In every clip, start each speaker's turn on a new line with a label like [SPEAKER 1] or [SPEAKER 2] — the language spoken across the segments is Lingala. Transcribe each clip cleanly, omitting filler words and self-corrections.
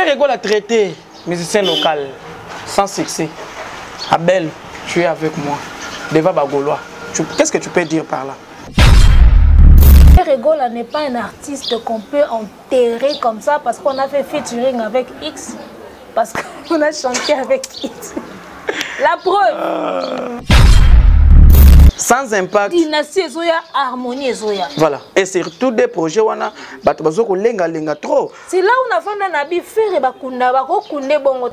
[SPEAKER 1] Ferre Gola traité musicien local sans succès. Abel, tu es avec moi devant Bagolois. Qu'est-ce que tu peux dire par là?
[SPEAKER 2] Ferre Gola n'est pas un artiste qu'on peut enterrer comme ça parce qu'on a fait featuring avec X, parce qu'on a chanté avec X. La preuve.
[SPEAKER 1] Sans impact.
[SPEAKER 2] Dynastie ezoya, harmonie ezoya.
[SPEAKER 1] Voilà. Et surtout des projets wana bato bazo ko lenga lenga trop.
[SPEAKER 2] C'est là où on a fanda na bi faire bakunda bako kunde bongo.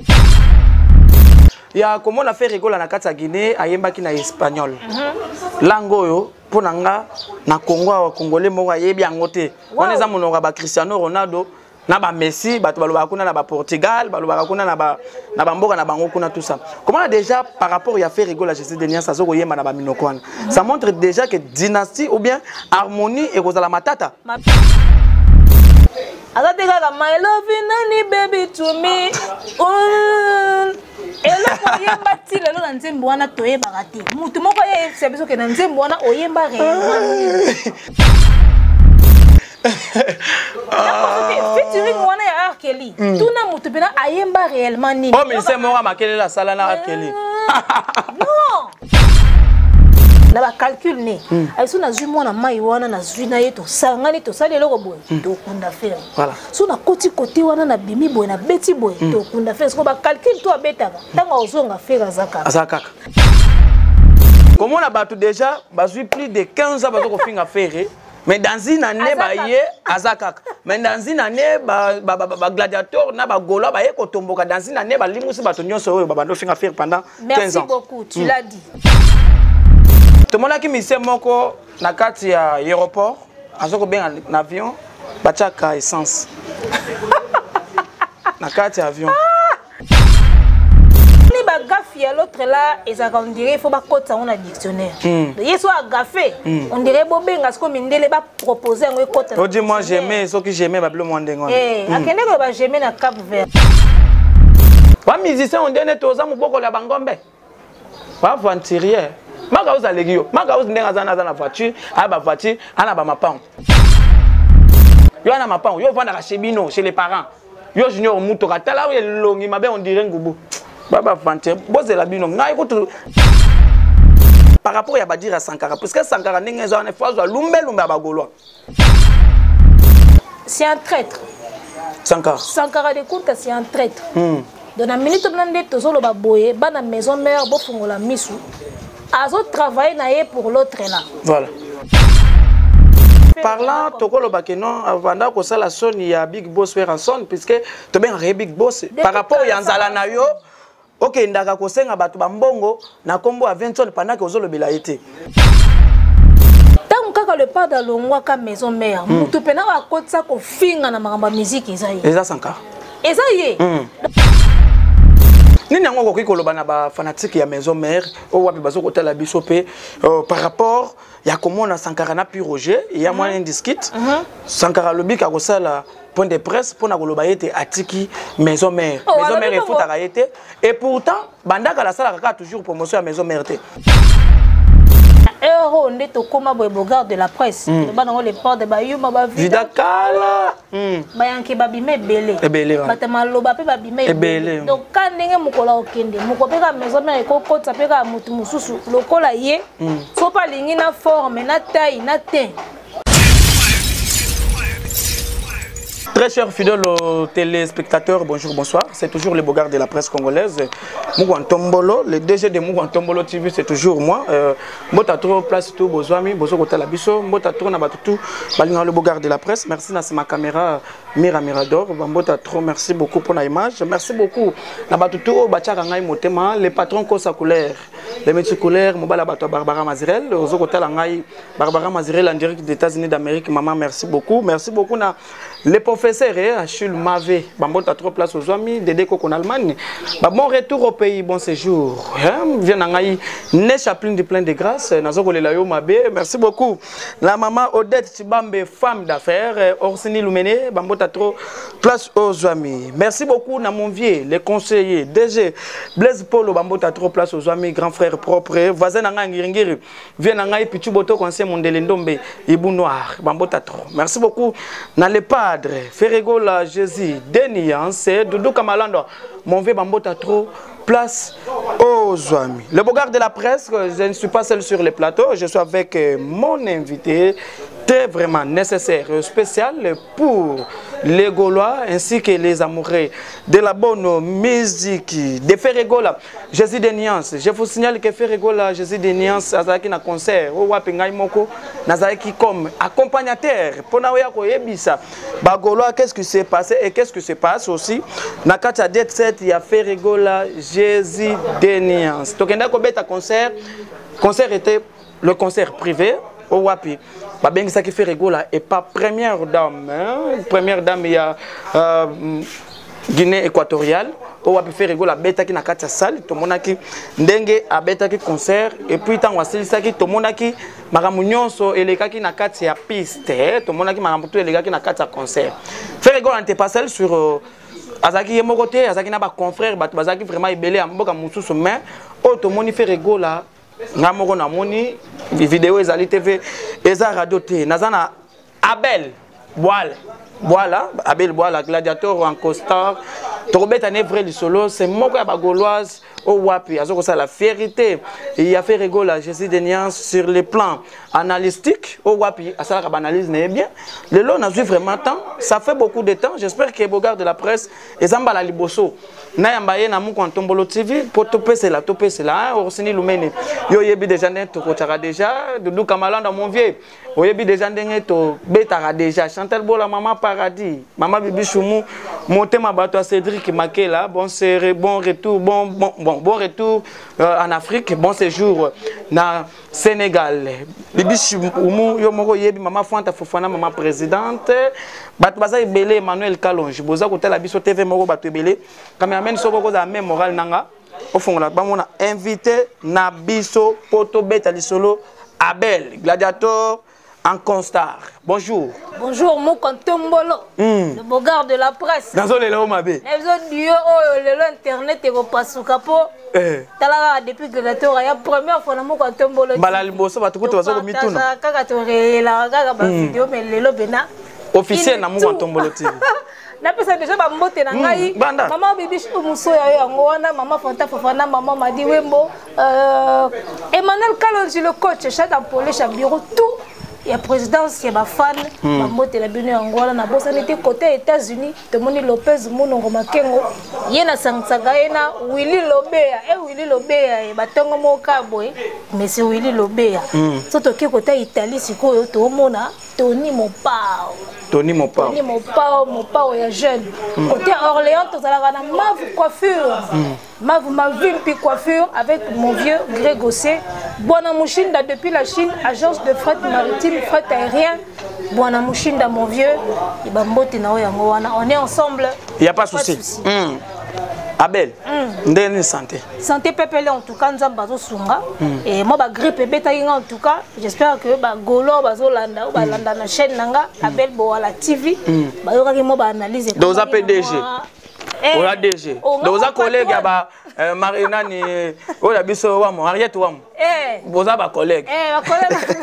[SPEAKER 1] Ya comment on a fait rigola na kati ya Guinée ayembaki na espagnol. Langue oyo mpo na nga na Congo awa Congolais moko ayebi yango te. Wana eza monoko ya ba Cristiano Ronaldo na ba Messi, bato balobaka kuna na ba Portugal, balobaka kuna na ba na ba mboka na bango kuna tout ça. Comment déjà par rapport ya Ferre Gola Jésus de Nias azo koyemba na ba minoko wana. Ça montre déjà que dynastie ou bien harmonie ekozala matata.
[SPEAKER 2] Aza te kaka my love nani baby to me. Eloko oyemba ti lelo na nzembo wana toyebaka te. Mutu moko ayebisa biso ke na nzembo wana oyemba réellement. Featuring wana ya R. Kelly. Tuna mutu pena ayemba réellement nini.
[SPEAKER 1] Oh, mais c'est moi makelele asala na R. Kelly.
[SPEAKER 2] Non. Na ba calcul ne. Ayiso nazwi mwana mai wana nazwi na ye tosangani tosali eloko boye tokunda Ferre.
[SPEAKER 1] Voilà.
[SPEAKER 2] So na koti kote wana na bimi boye na beti boye tokunda Ferre. Siko ba calcul to abetaka ntango ozonga Ferre aza kaka.
[SPEAKER 1] Aza kaka. Comment na bato déjà bazwi plus de 15 ans bazo kofinga Ferre. Mais dans une année,
[SPEAKER 2] Azaka.
[SPEAKER 1] ba ye, azakaka. Mais dans une année, ba, ba, ba, ba, ba gladiateur, na ba Gaulois, ba ye kotomboka. Dans une année, ba limusi bato nyonso oyo, ba bando finga Ferre pendant
[SPEAKER 2] Merci
[SPEAKER 1] 15 ans.
[SPEAKER 2] beaucoup, tu l'as dit.
[SPEAKER 1] Tomonaki mise moko na kati ya aéroport, azoko benga na avion, batiaka essence. Na kati ya avion.
[SPEAKER 2] Ni ba gaffe ya l'autre là, ezalaka on dirait il faut ba kotisa ngo na dictionnaire. Ye so a gaffe, on dirait bobenga siko mindele ba proposer ngo ekota na
[SPEAKER 1] Odi moi
[SPEAKER 2] dictionnaire.
[SPEAKER 1] j'aimais, soki j'aimais ba bilo mwa ndenge wana.
[SPEAKER 2] Eh, akende ko ba j'aimais na Cap Vert.
[SPEAKER 1] Ba musicien on dirait toza moboko ya bangombe. Ba aventurier. Maka oza legi yo. Maka oza ndenge aza na voiture, a ba voiture, ana ba mapango. Yo ana mapango, yo vandaka chez bino, chez les parents. Yo junior mutoka tala oyo elongi mabe on dirait ngubu. Ba ba aventurier, bozela bino. Ngai kutu par rapport ya badira Sankara, parce que Sankara ndenge eza wana, faut azwa lumbe lumbe ya ba Gaulois.
[SPEAKER 2] C'est un traître.
[SPEAKER 1] Sankara.
[SPEAKER 2] Sankara de Kunta, c'est un traître. Donc na minute na nde tozoloba boye, ba na maison mère bofungola misu. Azo travailler na ye pour l'autre là.
[SPEAKER 1] Voilà. Parlant tokoloba ke non avanda kosala soni ya Big Boss Werrason puisque tobengaka ye Big Boss
[SPEAKER 2] Depuis
[SPEAKER 1] par rapport ya
[SPEAKER 2] kala
[SPEAKER 1] nzala
[SPEAKER 2] sala
[SPEAKER 1] na yo okendaka kosenga bato ba mbongo na kombo ya Vincent pendant que ozolobela ye te.
[SPEAKER 2] Tango kaka le padre alongwaka maison mère, mutu pena akotisa kofinga na makambo ya musique eza ye.
[SPEAKER 1] Eza Sankara.
[SPEAKER 2] Eza ye.
[SPEAKER 1] Nini yango okoki koloba na ba fanatique ya maison mère oyo wapi bazo kotala biso pe par rapport ya komona Sankara na Pi Roger ya mwana indiscute. Sankara alobi ka kosala point de presse mpona koloba ye te atiki maison mère.
[SPEAKER 2] Oh,
[SPEAKER 1] maison
[SPEAKER 2] alobi
[SPEAKER 1] mère
[SPEAKER 2] bongo.
[SPEAKER 1] efutaka ye te. Et pourtant bandaka asalaka kaka toujours promotion ya maison mère te.
[SPEAKER 2] Euro nde tokóma boye bogard de la presse. Loba nango les portes de Bayuma, ba Vida
[SPEAKER 1] Vida Kala.
[SPEAKER 2] Bayanke babima ebele.
[SPEAKER 1] Ebele, wana.
[SPEAKER 2] Bato maloba mpe babima
[SPEAKER 1] Ebele.
[SPEAKER 2] ebele. Donc, ka ndenge mokolo akokende, moko mpe kaka maison mère ekokotisa mpe kaka motu mosusu lokola ye. So mpe alingi na forme, na taille, na teint.
[SPEAKER 1] Très chers fidèles téléspectateurs, bonjour, bonsoir. C'est toujours le Bogard de la presse congolaise. Moukou Ntombolo, le DG de Moukou Ntombolo TV, c'est toujours moi. Mbota trop place tout bozwami, bozo kota la biso, mbota trop na batutu, balinga le Bogard de la presse. Merci na ma caméra Mira Mirador, mbota trop, merci beaucoup pour l'image. Merci beaucoup na batutu o bachaka ngai motema, le patron kosa couleur, le métier couleur, mobala bato Barbara Mazirel, bozo kota la ngai Barbara Mazirel en direct des États-Unis d'Amérique. Maman, merci beaucoup. Merci beaucoup na le professeur, eh, Achille Mavé, bambota trop place aux amis, Dédé Koko en Allemagne. Bah, bon retour au pays, bon séjour. Hein, viens na ngai, né Chaplin de plein de grâce, nazo kolela yo mabe. Merci beaucoup. La maman Odette Chibambe, femme d'affaires, eh, Orsini Lumene, bambota trop place aux amis. Merci beaucoup na mon vieux, les conseillers, DG Blaise Polo, bambota trop place aux amis, grand frère propre, voisin na ngai ngiringiri. Viens na ngai Pichu Boto, conseiller Mondele Ndombe, Ibu Noir, bambota trop. Merci beaucoup na le padre. Ferre Gola, Jésus, Deniance, Doudou Kamalando, mon vieux Bambota trop, place aux amis. Le Bogard de la presse, je ne suis pas seul sur le plateau, je suis avec mon invité, très vraiment nécessaire, spécial pour les Gaulois ainsi que les amoureux de la bonne musique de Ferre Gola, Jésus de Nuance. Je vous signale que Ferre Gola, Jésus de Nuance, azalaki na concert, o wapi ngai moko, nazalaki comme accompagnateur pona oya koyebisa ba Gaulois qu'est-ce qui s'est passé et qu'est-ce qui se passe aussi na kati ya jet set ya Ferre Gola, Jésus de Nuance. Tokenda kobeta concert, concert était le concert privé au wapi. Babengisaki Ferre Gola et pas première dame, hein? Première dame il y a Guinée équatoriale. Au wapi Ferre Gola abetaki na kati ya salle, tomonaki ndenge abetaki concert et puis tango asilisaki tomonaki makambo nyonso elekaki na kati ya piste, tomonaki makambo tout elekaki na kati ya concert. Ferre Gola n'était pas seul sur azalaki ye moko te, azalaki na ba confrères, bato bazalaki vraiment ebele ya mboka mosusu, mais oyo tomoni Ferre Gola nga moko namoni vidéo ezali TV eza radio te. Naza na Abel Boile, voilà Abel Boile, gladiateur en costard. Tokobeta ne vrai lisolo, c'est moko ya ba Gauloise au wapi azoko sala la fierté. Il a Ferre Gola Jésus de Nuance sur le plan analytique au wapi asala ka analyse n'est bien. Le lot n'a vraiment temps, ça fait beaucoup de temps. J'espère que Bogard de la presse ezamba la liboso. Na yamba ye na muko Ntombolo TV po topesela topesela, hein, Orsini Lumene. Yo yebi déjà ndenge tokotaka déjà, Doudou Kamalanda mon vieux. Oyebi déjà ndenge to betaka déjà. Chantal Bola maman paradis, maman Bibi Choumou, motema bato ya Cédric Makela, bon serré, bon retour, bon, bon, bon, bon retour en Afrique, bon séjour na Sénégal. Bibi Choumou yo moko yebi maman Fanta Fofana maman présidente. Bato baza ebele Emmanuel Kalonji, boza kotala biso TV moko bato ebele. Cameraman soko koza même moral nanga ofongola bamona invité na biso poto beta lisolo Abel gladiateur en constar. Bonjour.
[SPEAKER 2] Bonjour Mokantombolo. Le Bogard de la presse.
[SPEAKER 1] Nazo lelo mabe.
[SPEAKER 2] Nazo dio oyo lelo internet e ko pasuka po. Talaka depuis gladiateur ya première fois na Mokantombolo.
[SPEAKER 1] Bala liboso bato kutu bazo ko mituna.
[SPEAKER 2] Kaka to rela kaka ba vidéo mais lelo bena
[SPEAKER 1] officiel na Mokantombolo TV.
[SPEAKER 2] Napesa déjà ba mbote na ngai.
[SPEAKER 1] Banda.
[SPEAKER 2] Maman Bibi Muso ya yango wana, maman Fanta Fofana, maman Madi Wembo, Emmanuel Kalonji le coach, chat en police, bureau tout. Il y a présidence, il y a ba fan, ba mbote na bino yango wana, na bosani te côté États-Unis, tomoni Lopez Munongo Makengo, ye na sangisaka ye na Willy Lobea, e Willy Lobea, e batongo moka boye, mais c'est Willy Lobea. So toke côté Italie sikoyo tomona Tony Mopao.
[SPEAKER 1] Tony Mopao.
[SPEAKER 2] Tony Mopao, Mopao ya jeune. Côté Orléans, tozalaka na Mavu coiffure. Mavu Mavimpi coiffure avec mon vieux Greg Gossé. Bwana Mushinda depuis la Chine, agence de fret maritime, fret aérien. Bwana Mushinda mon vieux, ibambote na oyo yango wana. On est ensemble.
[SPEAKER 1] Il y a pas de
[SPEAKER 2] Pas de
[SPEAKER 1] souci.
[SPEAKER 2] souci.
[SPEAKER 1] Abel, ndeni santé.
[SPEAKER 2] Santé pepele en tout cas nzamba zo sunga. Et moi ba grippe beta inga en tout cas, j'espère que ba golo bazo landa ou ba landa na chaîne nanga Abel Boala TV. Ba yoka ki mo ba analyse.
[SPEAKER 1] Doza PDG. Ola DG.
[SPEAKER 2] Oh,
[SPEAKER 1] Doza
[SPEAKER 2] nga
[SPEAKER 1] collègue
[SPEAKER 2] patron.
[SPEAKER 1] ba Marina ni ola biso wa mo Henriette wa mo. Boza ba collègue.
[SPEAKER 2] Ba collègue.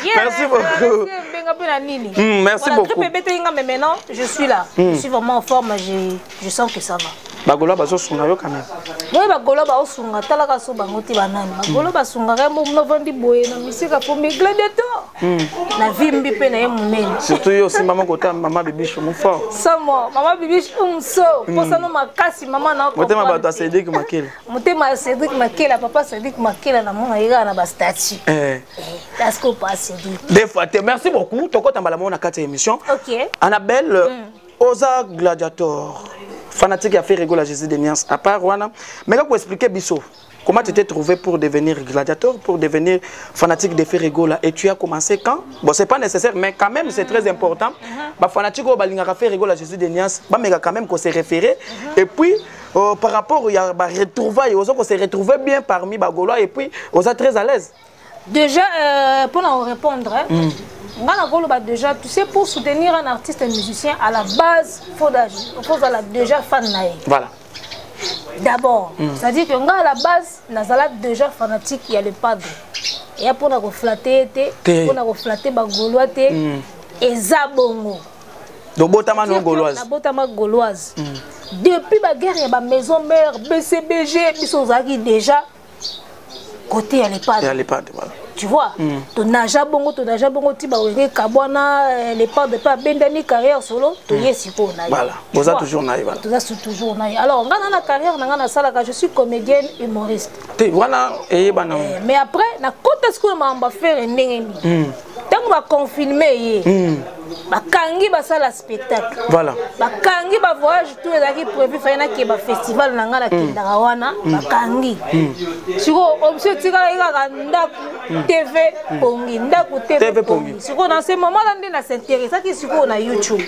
[SPEAKER 2] Yeah,
[SPEAKER 1] Merci beaucoup.
[SPEAKER 2] merci, Benga pe na nini.
[SPEAKER 1] Merci
[SPEAKER 2] Voilà,
[SPEAKER 1] beaucoup.
[SPEAKER 2] grippe beta inga mais maintenant je suis là. Je suis vraiment en forme, je sens que ça va.
[SPEAKER 1] Bagolo bazo sunga yo quand même.
[SPEAKER 2] Boye bagolo ba osunga talaka so bango te banani. Bagolo ba sunga ka mo no vandi boye na misika po mi gladiateur. Na vimbi pe na ye munene.
[SPEAKER 1] Surtout yo simba moko ta mama Bibi Choumou fort.
[SPEAKER 2] Samo, mama Bibi Choumou so, posa no makasi mama na
[SPEAKER 1] Motema
[SPEAKER 2] comprendre
[SPEAKER 1] bato ya
[SPEAKER 2] te.
[SPEAKER 1] Cédric Makela.
[SPEAKER 2] Motema ya Cédric Makela, papa Cédric Makela na mona yeka na ba statut. Parce que pas Cédric.
[SPEAKER 1] Des fois te merci beaucoup. Tokota mbala mona kati émission.
[SPEAKER 2] OK.
[SPEAKER 1] Annabelle, Oza gladiateur. Fanatique a fait rigoler Jésus de Nuance à part wana. Mais quand vous expliquez biso, comment tu t'es trouvé pour devenir gladiateur, pour devenir fanatique de Ferre Gola et tu as commencé quand? Bon, c'est pas nécessaire, mais quand même c'est très important. Bah fanatique au balinga Ferre Gola Jésus de Nuance, bah mais quand même qu'on s'est référé. Et puis par rapport il y a bah retrouvailles, aux autres qu'on s'est retrouvé bien parmi bah Gaulois et puis on est très à l'aise.
[SPEAKER 2] Déjà pour en répondre, hein, nga na koloba déjà, tu sais, pour soutenir un artiste et musicien, à la base, faut la déjà fan na ye.
[SPEAKER 1] Voilà.
[SPEAKER 2] D'abord, c'est-à-dire que nga à la base, nazala déjà fanatique, il y a le padre. Et pour na ko flatter te,
[SPEAKER 1] Te.
[SPEAKER 2] pour na ko flatter ba Gaulois te, eza bongo.
[SPEAKER 1] Tobotama no gauloise.
[SPEAKER 2] Nabotama gauloise. Depuis baguerre ya bamaison mère, BCBG, biso ozalaki déjà côté ya le Padre.
[SPEAKER 1] Ya le Padre, voilà.
[SPEAKER 2] Tu vois, tonaja bongo, tonaja bongo ti bawenge kabwana, le Padre mpe abendani carrière solo, toye sikoyo na ye.
[SPEAKER 1] Voilà, boza toujours na ye, voilà.
[SPEAKER 2] Toza toujours na ye. Alors nga na na carrière na nga nasalaka, je suis comédienne humoriste.
[SPEAKER 1] Te wana eyebana.
[SPEAKER 2] Mais après nakota sikoyo makambo affaire ndenge nini, ntango baconfirme ye, bakangi basala spectacle.
[SPEAKER 1] Voilà.
[SPEAKER 2] Bakangi bavoyage tout ezalaki prévu, faye nakeba festival na ngai nakendaka wana, bakangi. Sikoyo option etikalaki kaka ndako, TV, pongi, ndako, TV, pongi. Sikoyo dans ce moment là nde nas'intéressaki sikoyo na YouTube.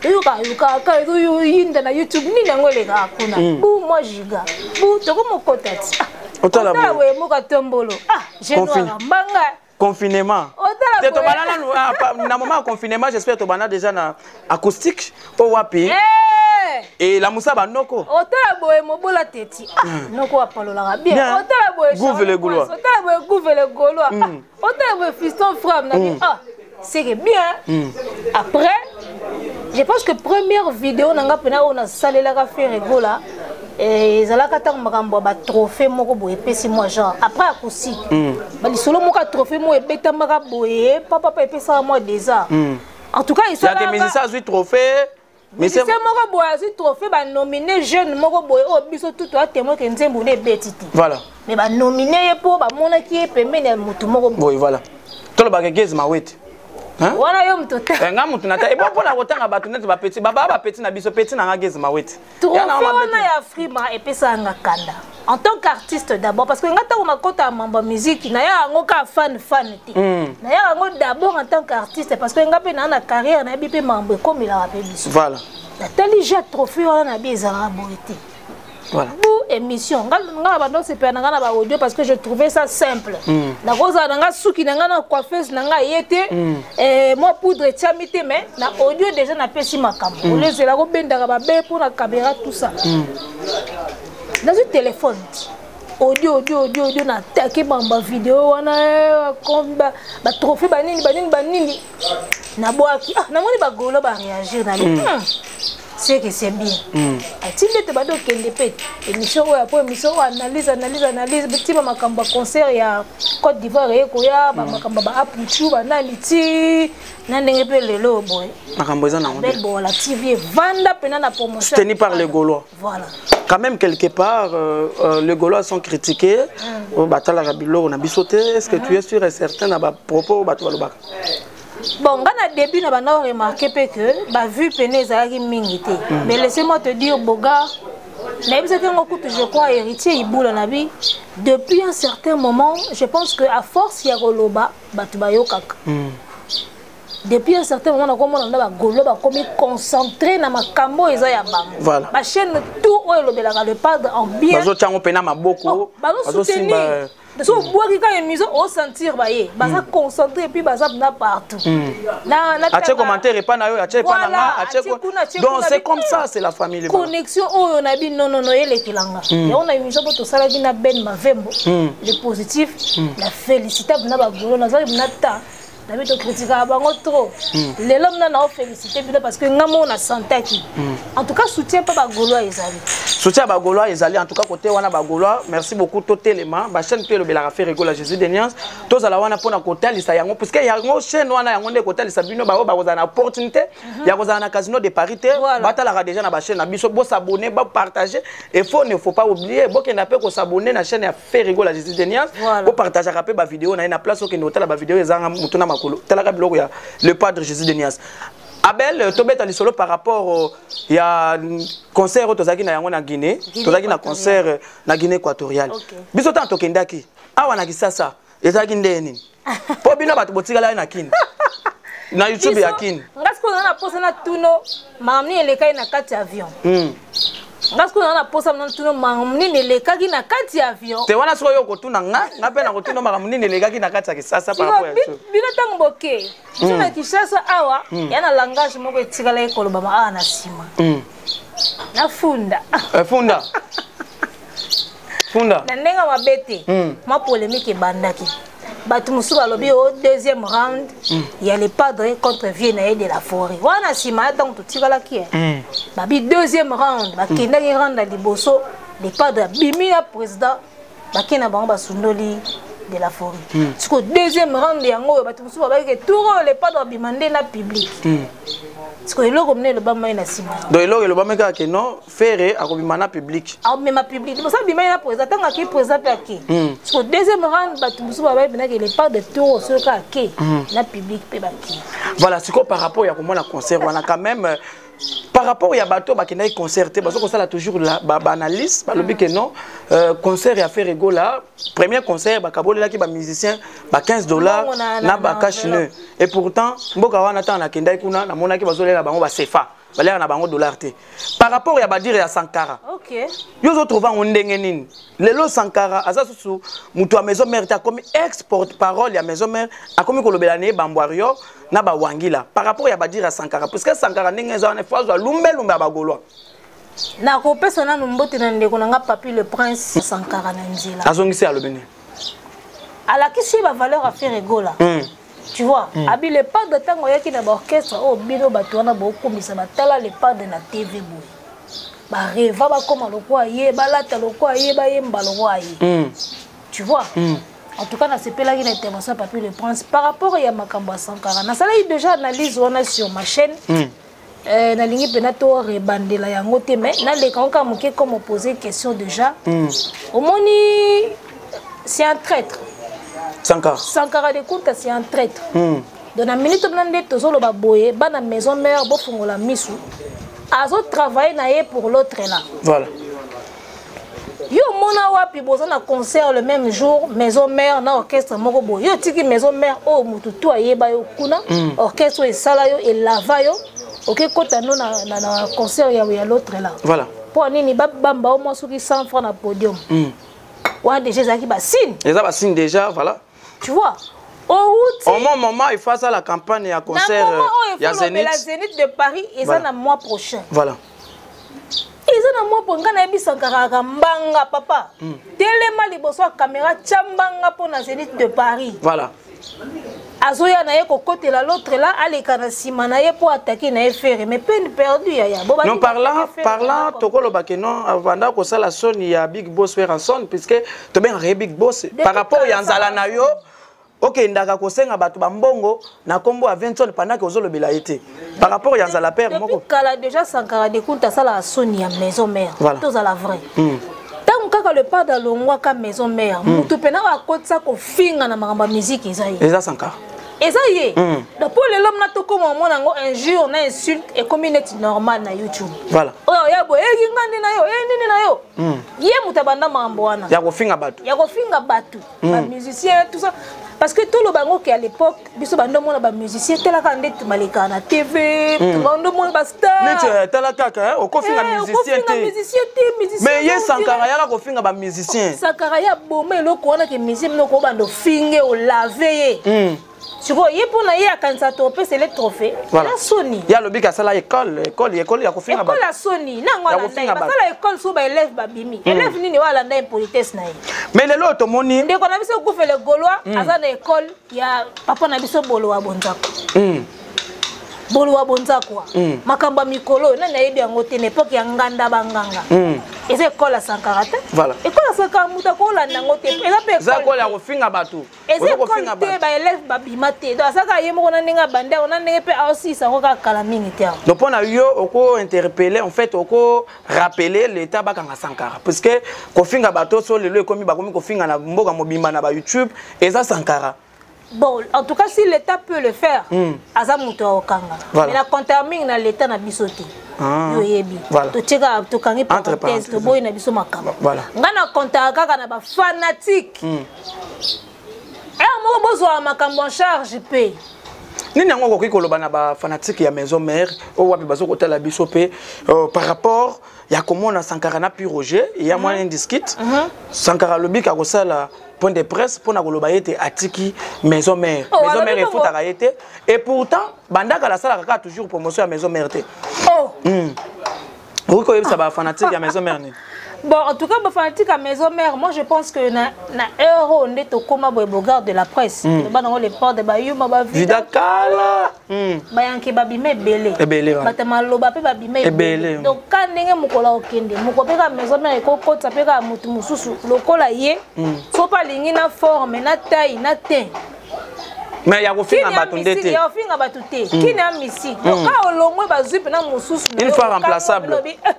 [SPEAKER 2] Toyokayokaka ezoyinda na YouTube, nini yango elekaka kuna, bu mwa giga bu tokomokota ti
[SPEAKER 1] otala
[SPEAKER 2] boye moka tombolo, ah, genoir mbanga.
[SPEAKER 1] Confinement te, tobanda nanu na moment ya confinement. J'espère tobanda déjà na acoustique o wapi elamusa banoko.
[SPEAKER 2] Otala boye mobola teti, ah, noko apalolaka bien. Otala boye
[SPEAKER 1] Gouve le Gaulois.
[SPEAKER 2] Otala boye Gouve le Gaulois, otala boye Fiston Fram na, ah, c'est bien. Après, je pense que première vidéo nanga mpena oyo nasalelaka Ferre Gola ezalaka ntango makambo ya batrophée moko boye epesi mwa genre après acoustique, balisolo moko ya trophée moko ebetamaka boye papapa, epesaka mwa désert en tout cas.
[SPEAKER 1] Esalaka musicien azwi trophée.
[SPEAKER 2] Musicien moko boye azwi trophée, banomine jeune moko boye oyo biso tu toya témoin ke nzembo nde ebeti te.
[SPEAKER 1] Voilà.
[SPEAKER 2] Mais banomine ye mpo bamonaki ye pembeni ya motu moko.
[SPEAKER 1] Boye, voilà, tolobaka Gaz Mawete.
[SPEAKER 2] Wana yo moto te.
[SPEAKER 1] Nga motu na te ebo mpona kotanga bato neti bapeti baba, bapeti na biso, peti na nga Gaz Mawete.
[SPEAKER 2] Trophée wana ya Afrima epesaka nga kanda en tant qu'artiste d'abord, parce que nga ntango nakota ya mambo ya musique, naya yango kaka fan fan te, naya yango d'abord en tant qu'artiste, parce que nga mpe naa na carrière, nayebi mpe mambo ekomelaka mpe biso.
[SPEAKER 1] Voilà.
[SPEAKER 2] Natali ja trophée wana na bi ezalaka boye te.
[SPEAKER 1] Voilà.
[SPEAKER 2] Bu émission nga na bando sepela na nga na baaudio parce que je trouvais ça simple. Nakozala na nga suki na nga na coiffeuse na nga ye te, mwa poudre etiami te, mais na audio déjà napesi makambo. Olezela kobendaka babe mpo na caméra, tout ça. Nazwi téléphone, audio, audio, audio, audio, natake bamba video wana, batrophée banini banini banini, nabwaki. Ah, namoni bagolo baréagir na li, c'est que c'est bien. Atindi ete bado okende mpe émission oyo, apo émission oyo, analyse, analyse, analyse, ntima makambo ya concert ya Côte d'Ivoire eye koya, bamakambo ya baapuchu banani ti na ndenge mpe lelo boye.
[SPEAKER 1] Makambo eza nango.
[SPEAKER 2] Bel Bola TV evanda mpena na promotion.
[SPEAKER 1] Soutenu par les Gaulois.
[SPEAKER 2] Voilà.
[SPEAKER 1] Quand même, quelque part, les Gaulois sont critiqués. Batalaka biloko na biso te. Est ce que tu es sûr et certain na bapropos bato balobaka?
[SPEAKER 2] Bon, nga na début na banda remarqué mpe que bavue pene ezalaki mingi te. Mais laissez-moi te dire, boga, nayebisaki yango kutu, je crois Héritier Ibula na bi, depuis un certain moment, je pense que à force ya koloba, bato bayokaka. Depuis un certain moment, nakomona nda bagolo bakomi concentré na makambo oyo eza ya bango.
[SPEAKER 1] Voilà.
[SPEAKER 2] Bachaîne tout oyo elobelaka le Padre en bien,
[SPEAKER 1] bazotia yango mpena maboko.
[SPEAKER 2] Bazosoutenir. So obwaki kaka émission, osentir baye baza concentré et puis baza na partout.
[SPEAKER 1] Atie commentaire epa na yo, atie epa na nga, atie. Donc c'est comme ça, c'est la famille.
[SPEAKER 2] Connexion oyo na bi, non, non, non, elekelanga yango na émission mpo tosalaki na Ben Mavembo, le positif na félicitable na bagolo. Nazalaki na ta nabi tokritikaka bango trop. Lelo mna na ofélicité bino parce que nga moko nasantaki en tout cas soutien mpe bagaulois ezali.
[SPEAKER 1] Soutien ya bagaulois ezali en tout cas côté wana. Bagaulois, merci beaucoup. Totelema, bachaîne mpe elobelaka Ferre Gola Jésus de Nuance, tozala wana mpona kotalisa yango, puisque yango chaîne wana, yango nde kotalisa bino baoyo bakozala na opportunité ya kozala na Casino de Paris te. Batalaka déjà na bachaîne na biso, bosabone, bapartage. Et faut ne faut pas oublier, bokenda mpe kosabone na chaîne ya Ferre Gola Jésus de Nuance. Bopartageaka mpe bavideo na ye na place. Okende kotala bavideo ezanga motu na makolo, talaka biloko ya le Padre Jésus de Nuance. Abel, tobeta lisolo par rapport ya concert oyo tozalaki na yango na Guinée. Tozalaki na concert na Guinée équatoriale. Biso ntango tokendaki awa na Kisasa, ezalaki ndenge nini mpo bino bato botikalaki na Kini, na YouTube ya Kini?
[SPEAKER 2] Nga sikoyo naza na posa na tuno makambo nini elekaki na kati ya avion. Nga sikoyo naza na posa na tuno makambo nini elekaki na kati ya avion.
[SPEAKER 1] Te, wana sikoyo okotuna nga, nga mpe na kotuna makambo nini elekaki na kati ya Kisasa par rapport ya
[SPEAKER 2] bino ntango boke biso na Kinshasa awa. Ya na langage moko etikalaki kolobama awa na nsima na funda.
[SPEAKER 1] Funda, funda.
[SPEAKER 2] Na ndenge mabe te, mwa polémique ebandaki. Bato mosusu balobi o deuxième round ya Le Padre contre vieux na ye de la forêt wana. Nsima ya ntango totikalaki babi deuxième round, bakendaki round ya liboso, Le Padre abimi na président, bakei na bango, basundoli de la forêt. Siko deuxième round yango oyo, bato mosusu babaki ke tour oyo Le Padre abima nde na public. Siko eloko mine elobama ye na nsima.
[SPEAKER 1] Donc eloko elobami kaka ke non, Ferre akobima na public.
[SPEAKER 2] Akomema public. Liboso abima ye na président, ntango ake, président mpe ake. Siko deuxième round, bato mosusu babayebinaki Le Padre tour soki ake na public mpe bake.
[SPEAKER 1] Voilà. Sikoyo par rapport ya komona concert wana, quand même, par rapport ya bato bakendaki concert te, bazo kosala toujours baanalyse, balobi ke non, concert ya Ferre Gola, premier concert, bakabolelaki bamusicien ba 15 $ na bacache-nez. Et pourtant mboka wana, ntango nakendaki kuna, namonaki bazolela bango baCFA, balelaka na bango dollar te. Par rapport ya badires ya Sankara, yo ozotrouve yango ndenge nini? Lelo Sankara aza susu moto ya Maison Mère te, akomi ex porte parole ya Maison Mère, akomi kolobela na ye bambwario na bawangila. Par rapport ya badires ya Sankara, puisque Sankara ndenge eza wana, fo azwa lumbelumbe ya bagaulois.
[SPEAKER 2] Nakopesa nanu mbote na ndeko na nga Papi le Prince. Sankara na nzela.
[SPEAKER 1] Azongisi, alobi nini?
[SPEAKER 2] Alakisi ye bavaleur ya Ferre Gola. Tu vois, abi Le Padre, ntango ayaki na baorchestre oyo bino bato wana bokumisa, batala Le Padre na TV boye, bareva bakóma lokwa ye, balata lokwa ye, bayemba lokwa ye. Tu vois, en tout cas nasepelaki na intervention ya Papi le Prince. Par rapport ya makambo ya Sankara, nasalaki déjà analyse wana sur ma chaîne. Nalingi mpena to rebandela yango te, mais naleka ngo kaka moke comme opose question déjà. Omoni, c'est un traître.
[SPEAKER 1] Sankara.
[SPEAKER 2] Sankara de Kunta, c'est un traître. Donc na minute mpena nde tozoloba boye, bana Maison Mère, bofongola misu, azotravaille na ye pour l'autre là. Yo omona wapi boza na concert le même jour, Maison Mère na orchestre moko boye, yo otiki Maison Mère oyo motu tu ayeba yo kuna, orchestre oyo esala yo, elava yo, oke kota no na concert ya l'autre là? Mpo nini babamba o mwa soki 100 francs na podium wana? Déjà ezalaki basigne.
[SPEAKER 1] Eza basigne déjà, voilà.
[SPEAKER 2] Tu vois, outi
[SPEAKER 1] au moins moment il faut la campagne ya concert
[SPEAKER 2] ya Zénith. Zénith de Paris eza na mois prochain. Eza na mois po ngai nayebisaka kaka mbanga papa, telema liboso ya caméra, tia mbanga mpo na Zénith de Paris. Azoya na ye kokotela l'autre là, aleka na nsima na ye mpo atake na ye Ferre, mais peine perdue, yaya.
[SPEAKER 1] Non, parlant, tokoloba ke non, avanda kosala soni ya big boss Werrason, puisque tobengaka ye big boss. Par rapport ya nzala na yo, okendaka kosenga bato bambongo na nkombo ya Vincent pendant ke ozolobela ye te, par rapport ya nzala père moko.
[SPEAKER 2] Kala déjà Sankara de Kunta asalaka soni ya Maison Mère. Tozala vrai, ntango kaka Le Padre alongwaka Maison Mère, motu mpena oyo akotisa kofinga na makambo ya musique eza ye.
[SPEAKER 1] Eza Sankara.
[SPEAKER 2] Eza ye. Donc mpo lelo mna tokóma omona yango, injure na insulte ekomi neti normal na YouTube. Oyo ya boye, eyeki nga nde na yo, eye nini na yo. Ye moto abanda makambo wana.
[SPEAKER 1] Ya kofinga bato.
[SPEAKER 2] Ya kofinga bato, bamusicien, tout ça, parce que toloba yango ke à l'époque biso bando omona bamusicien, tala kaka nde balekaka na TV, bando omona bastar.
[SPEAKER 1] Neti tala kaka okofinga musicien te.
[SPEAKER 2] Musicien te.
[SPEAKER 1] Mais ye Sankara yaka kofinga bamusicien.
[SPEAKER 2] Sankara ye aboma eloko wana ke musicien bino kobanda ofinge, olave ye. Sikoyo ye, mpo na ye akanisa topesele trophée na soni.
[SPEAKER 1] Ye alobiki asala école, école, école ya kofinga.
[SPEAKER 2] École ya soni nango alanda, basala école so baélève babimi, élève nini oyo alanda impolitesse na ye?
[SPEAKER 1] Mais lelo oyo tomoni
[SPEAKER 2] ndeko na biso Kufele Gaulois aza na école ya papa na biso Bolo wa Bonzako. Bolo wa Bonzakwa, makambo ya mikolo oyo nani ayebi yango te? Na époque ya nganda banganga, eza école ya Sankara te. École ya Sankara, moto akolanda yango te, eza mpe
[SPEAKER 1] eza école ya kofinga bato.
[SPEAKER 2] Eza école te, baélève babima te. Donc azaka ye moko na ndenge abandi yango, na ndenge mpe aosisa yango kaka kala mingi te.
[SPEAKER 1] Donc mpo na yo, oko interpeller, en fait oko rappeler l'état bakanga Sankara, puisque kofinga bato so lelo ekomi, bakomi kofinga na mboka mobimba na bayoutube, eza Sankara.
[SPEAKER 2] Bon, en tout cas, si l'État peut le faire, aza moto akokanga. Mais na compteur mingi na l'État na biso te. Yo yebi. Totieka, tokangi parenthèse, toboyi na biso makambo. Nga na comptaka kaka na bafanatique. Ere moko bozwaka makambo en charge mpe.
[SPEAKER 1] Nini yango okoki koloba na bafanatike ya Maison Mère oyo wapi bazo kotala biso mpe, par rapport ya komona Sankara na Pi Roger ya mwana discute? Sankara alobi ka kosala point de presse mpona koloba ye te atiki Maison Mère.
[SPEAKER 2] Oh,
[SPEAKER 1] Maison Mère
[SPEAKER 2] alobi bongo.
[SPEAKER 1] efutaka ye te, et pourtant bandaka asalaka kaka toujours promotion ya Maison Mère te.
[SPEAKER 2] Oh.
[SPEAKER 1] Okoki koyebisa bafanatike ya Maison Mère nini?
[SPEAKER 2] Bon, en tout cas, bafanatique ya Maison Mère, moi je pense que na heure oyo nde tokóma boye, bogard de la presse, loba nango, les portes de bayuma
[SPEAKER 1] bavida
[SPEAKER 2] Vida
[SPEAKER 1] kala.
[SPEAKER 2] Bayanke babima ebele.
[SPEAKER 1] Ebele wana.
[SPEAKER 2] Bato maloba mpe babima
[SPEAKER 1] Ebele.
[SPEAKER 2] Donc ka ndenge mokolo akokende, moko mpe kaka Maison Mère ekokotisa mpe kaka motu mosusu lokola ye, so mpe alingi na forme, na taille, na teint.
[SPEAKER 1] Mais ya kofinga bato nde te.
[SPEAKER 2] Ya kofinga bato te, kini ya misike. Donc ka olongwe, bazwi mpena mosusu na
[SPEAKER 1] Une
[SPEAKER 2] yo,
[SPEAKER 1] fois
[SPEAKER 2] okangi
[SPEAKER 1] remplaçable.
[SPEAKER 2] olobi, eh.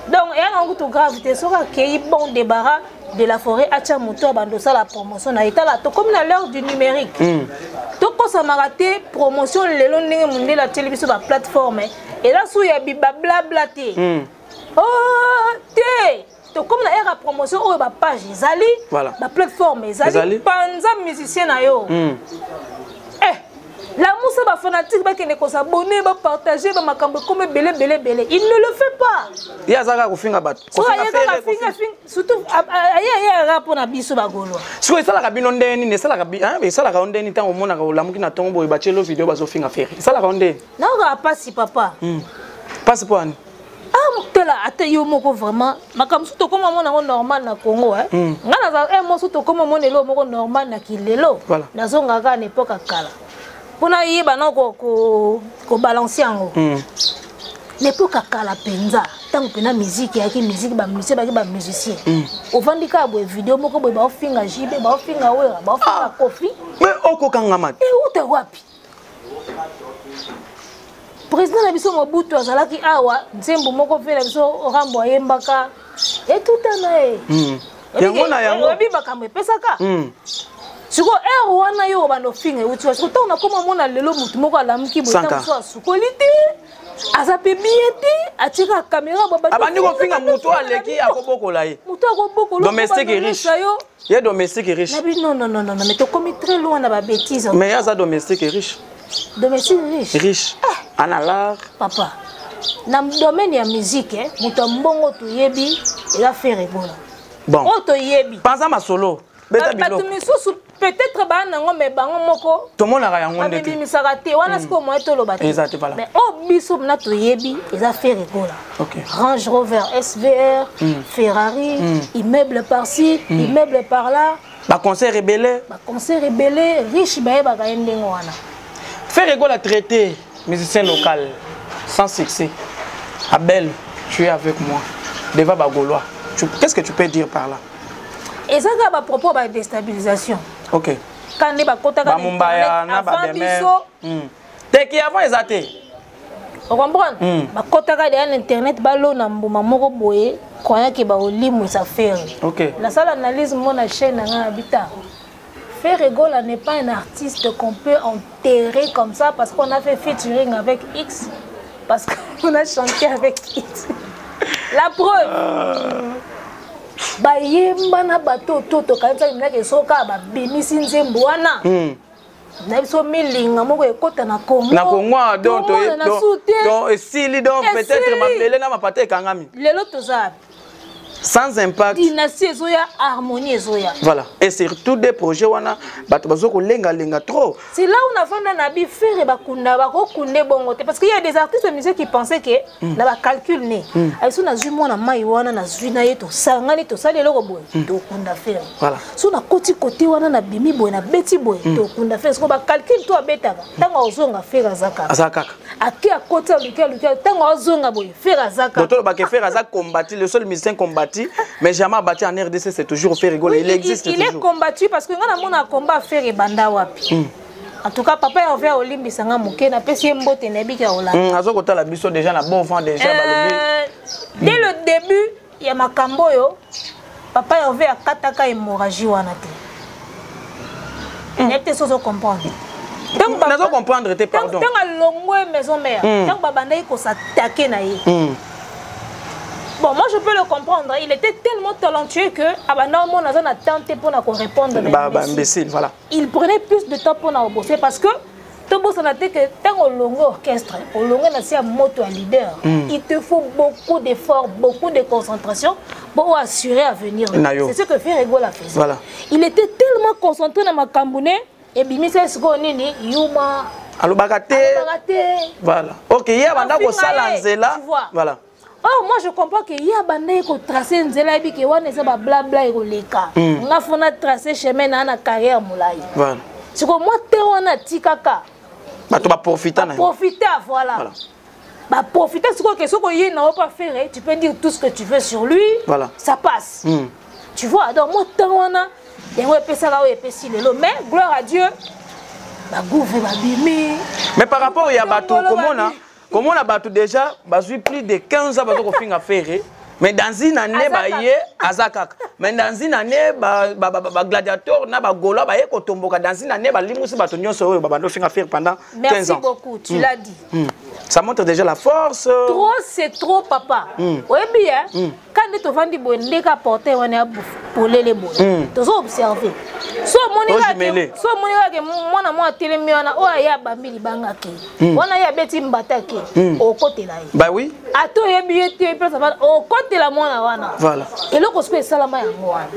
[SPEAKER 2] Donc eya nango kutu grave te. Soki akei, bon débarras de la forêt, atia moto abanda osala promotion na ye. Tala, tokomi na l'heure du numérique, tokosamaka te. Promotion lelo, ndenge mondele atieli biso baplateforme, eza su ya bablabla te. Oh, te, tokomi na ère ya promotion oyo bapage ezali, baplateforme ezali.
[SPEAKER 1] Ezali.
[SPEAKER 2] Panza musicien na yo. Eh, lamusa bafanatike, bakende kos'abonner, bapartager, bamakambo ekoma ebele ebele ebele. Il ne le fait pas.
[SPEAKER 1] Ye aza kaka kofinga bato.
[SPEAKER 2] So
[SPEAKER 1] Kofinga
[SPEAKER 2] aye kaka
[SPEAKER 1] Ferre,
[SPEAKER 2] finga
[SPEAKER 1] kofinga.
[SPEAKER 2] Finga surtout aye aye aka mpona biso bagolwa.
[SPEAKER 1] Sikoyo esalaka bino ndenge nini? Esalaka hein, esalaka yo ndenge nini ntango omonaka olamuki na ntongo boye, batielo video, bazofinga Ferre? Esalaka yo ndenge?
[SPEAKER 2] Naokaka mpasi, papa.
[SPEAKER 1] Mpasi mpo ani?
[SPEAKER 2] Ah, tala, ata yo moko vraiment, makambo so tokóma mona yango normal na Congo, eh. Nga naza mo so tokóma mona eloko moko normal na kilelo. Nazongaka kaka na époque ya kala mpona yeba na kobalancer yango. Na époque ya kala mpenza, ntango mpena musique eyaki, musique, bamusicien bayaki, bamusicien ovandi kaka boye, video moko boye, baofinga JB, baofinga Wera, baofinga Kofi.
[SPEAKER 1] Mais okokangama te.
[SPEAKER 2] Euta wapi? Président na biso Mobutu azalaki awa, nzembo moko mpe na biso Rambo ayembaka, etutana ye.
[SPEAKER 1] Yango na yango.
[SPEAKER 2] Oyebi makambo epesaka. Sikoyo heure wana yo obanda ofinga, euti wa? Sikoyo ntango nakoma mona lelo, motu moko alamuki boye,
[SPEAKER 1] Sanka.
[SPEAKER 2] ntango mosusu asukoli te, aza mpe bien te, atika caméra.
[SPEAKER 1] Abandi kofinga motu aleki akobokola ye.
[SPEAKER 2] Motu akobokola.
[SPEAKER 1] Domestique riche.
[SPEAKER 2] Yo.
[SPEAKER 1] Ye domestique riche.
[SPEAKER 2] Nabi non, non, non, non, mais tokomi très loin na babêtise.
[SPEAKER 1] Mais ye aza domestique riche.
[SPEAKER 2] Domestique riche.
[SPEAKER 1] Riche ana lar.
[SPEAKER 2] Papa, na domaine ya musique, eh, moto ya mbongo toyebi eza Ferre Gola.
[SPEAKER 1] Bon.
[SPEAKER 2] Oyo toyebi.
[SPEAKER 1] Panza masolo, beta.
[SPEAKER 2] Bato
[SPEAKER 1] Biloko.
[SPEAKER 2] misusu peut-être baa nango, mais bango moko
[SPEAKER 1] tomonaka yango nde te.
[SPEAKER 2] Babibimisaka te wana. Sikoyo moye toloba te.
[SPEAKER 1] Eza te, voilà.
[SPEAKER 2] Mais oyo biso mna toyebi eza Ferre Gola. Range Rover SVR, Ferrari, immeuble par-ci, immeuble par-là.
[SPEAKER 1] Baconcert ebele.
[SPEAKER 2] Baconcert ebele, riche, bayebaka ye ndenge wana.
[SPEAKER 1] Ferre Gola traité musicien local sans succès. Abel, tu es avec moi devant bagaulois. Qu'est-ce que tu peux dire par là?
[SPEAKER 2] Eza kaka bapropos badéstabilisation. Ka nde bakotaka na
[SPEAKER 1] Bamumbaya na
[SPEAKER 2] internet avant
[SPEAKER 1] bademer
[SPEAKER 2] biso.
[SPEAKER 1] Teki avant eza te.
[SPEAKER 2] Ocomprendre? Bakotaka deya na internet, balona mbuma moko boye, croyant ke baolimwisa Ferre. Nasala analyse mo na chaîne na ngai na bita. Ferre Gola n'est pas un artiste qu'on peut enterrer comme ça parce qu'on a fait featuring avec X, parce qu'on a chanté avec X. La preuve, bayemba na bato to tokanisaki minaki soki babimisi nzembo wana na biso, milinga moko ekota na Congo.
[SPEAKER 1] Na Congo, donc
[SPEAKER 2] Tomona na su te.
[SPEAKER 1] Donc esili, donc peut-être
[SPEAKER 2] Esili.
[SPEAKER 1] mabele na mapata ekangami.
[SPEAKER 2] Lelo toza
[SPEAKER 1] Sans impact.
[SPEAKER 2] Dynastie ezoya, harmonie ezoya.
[SPEAKER 1] Voilà, et surtout des projets wana bato bazo kolengalenga trop.
[SPEAKER 2] C'est là où navanda na bi Ferre bakunda, bakokunde bongo te, parce qu'il y a des artistes de musique qui pensaient que na bacalcul ne ayiso, nazwi mwana mai wana, nazwi na ye, tosangani, tosali eloko boye, tokunda Ferre. So nakoti kote wana, nabimi boye, nabeti boye, tokunda Ferre. Siko bacalcul to abetaka, ntango azonga, Ferre aza kaka.
[SPEAKER 1] Aza kaka.
[SPEAKER 2] Ake, akoti, aluki, aluki, ntango azonga boye, Ferre aza kaka.
[SPEAKER 1] Donc tolobaka Ferre aza combattu, le seul musicien combattu mais jamais abattu en RDC, c'est toujours Ferre Gola.
[SPEAKER 2] Oui,
[SPEAKER 1] Il existe
[SPEAKER 2] il est
[SPEAKER 1] toujours.
[SPEAKER 2] combattu parce que nga namona combat Ferre ebanda wapi? En tout cas, papa Hervé olimbisanga moke, napesi ye mbote, nayebiki ya kolanda.
[SPEAKER 1] Aza kotala biso déjà na bon vent déjà, balobi.
[SPEAKER 2] Dès le début ya makambo oyo, papa Hervé akataka hémorragie wana te. Nayebi te so ozocomprendre.
[SPEAKER 1] Nazo comprendre te, pardon.
[SPEAKER 2] Ntango alongwe Maison Mère, ntango babandaki kos'attaquer na ye, bon, moi je peux le comprendre, il était tellement talentueux que abanda omona aza na temps te mpona korépondre na
[SPEAKER 1] Ba
[SPEAKER 2] imbécile.
[SPEAKER 1] Imbécile, voilà.
[SPEAKER 2] Il prenait plus de temps mpona kobosser, parce que tobosana te ke ntango olongo orchestre, olongo na se ya moto ya leader, il te faut beaucoup d'efforts, beaucoup de concentration pour assurer avenir.
[SPEAKER 1] Na yo.
[SPEAKER 2] C'est ce que Ferre Gola faisait. Il était tellement concentré na makambo ne, ebimisa sikoyo nini, yuma.
[SPEAKER 1] Alobaka te.
[SPEAKER 2] Alobaka te.
[SPEAKER 1] Voilà, ok, ye abanda
[SPEAKER 2] Afinga
[SPEAKER 1] kosala
[SPEAKER 2] ye,
[SPEAKER 1] nzela.
[SPEAKER 2] tu vois.
[SPEAKER 1] Voilà.
[SPEAKER 2] Or moi je comprends que ye abandaki kotrace nzela, ayebi ke wana eza bablabla ekoleka. Nga fo na trace chemin na carrière molai. Sikoyo mwa te wana atikaka
[SPEAKER 1] bato baprofita na
[SPEAKER 2] profita, voilà. Baprofita sikoyo ke soki oye na yo pa Ferre, tu peux dire tout ce que tu veux sur lui. Ça passe. Tu vois, donc moi ntango wana yango epesaka oyo epesi lelo, mais gloire à Dieu, bagouve babimi.
[SPEAKER 1] Mais par rapport ya bato komona bato déjà bazwi plus de 15 ans baza kofinga Ferre, mais dans une année baye aza kaka, mais dans une année bagladiateur na bagaulois baye kotomboka, dans une année balimusi bato nyonso oyo babanda ofinga Ferre pendant 15
[SPEAKER 2] Merci
[SPEAKER 1] ans.
[SPEAKER 2] beaucoup, tu l'as dit.
[SPEAKER 1] Ça montre déjà la force.
[SPEAKER 2] Trop, c'est trop, papa. Oyebi hein, quand nde tovandi boye, ndeka porte wana ya polele boye, tozo observe. So omoni kaka
[SPEAKER 1] Tojumele.
[SPEAKER 2] So omoni kaka ke mwana mwa atelemi wana, oyo aye abambi libanga ke wana, ye abeti mbata ke okotela ye.
[SPEAKER 1] Bah oui.
[SPEAKER 2] Ata oyebi ye te, place avanda, okotela mwana wana. Eloko sikoyo esalama yango wana,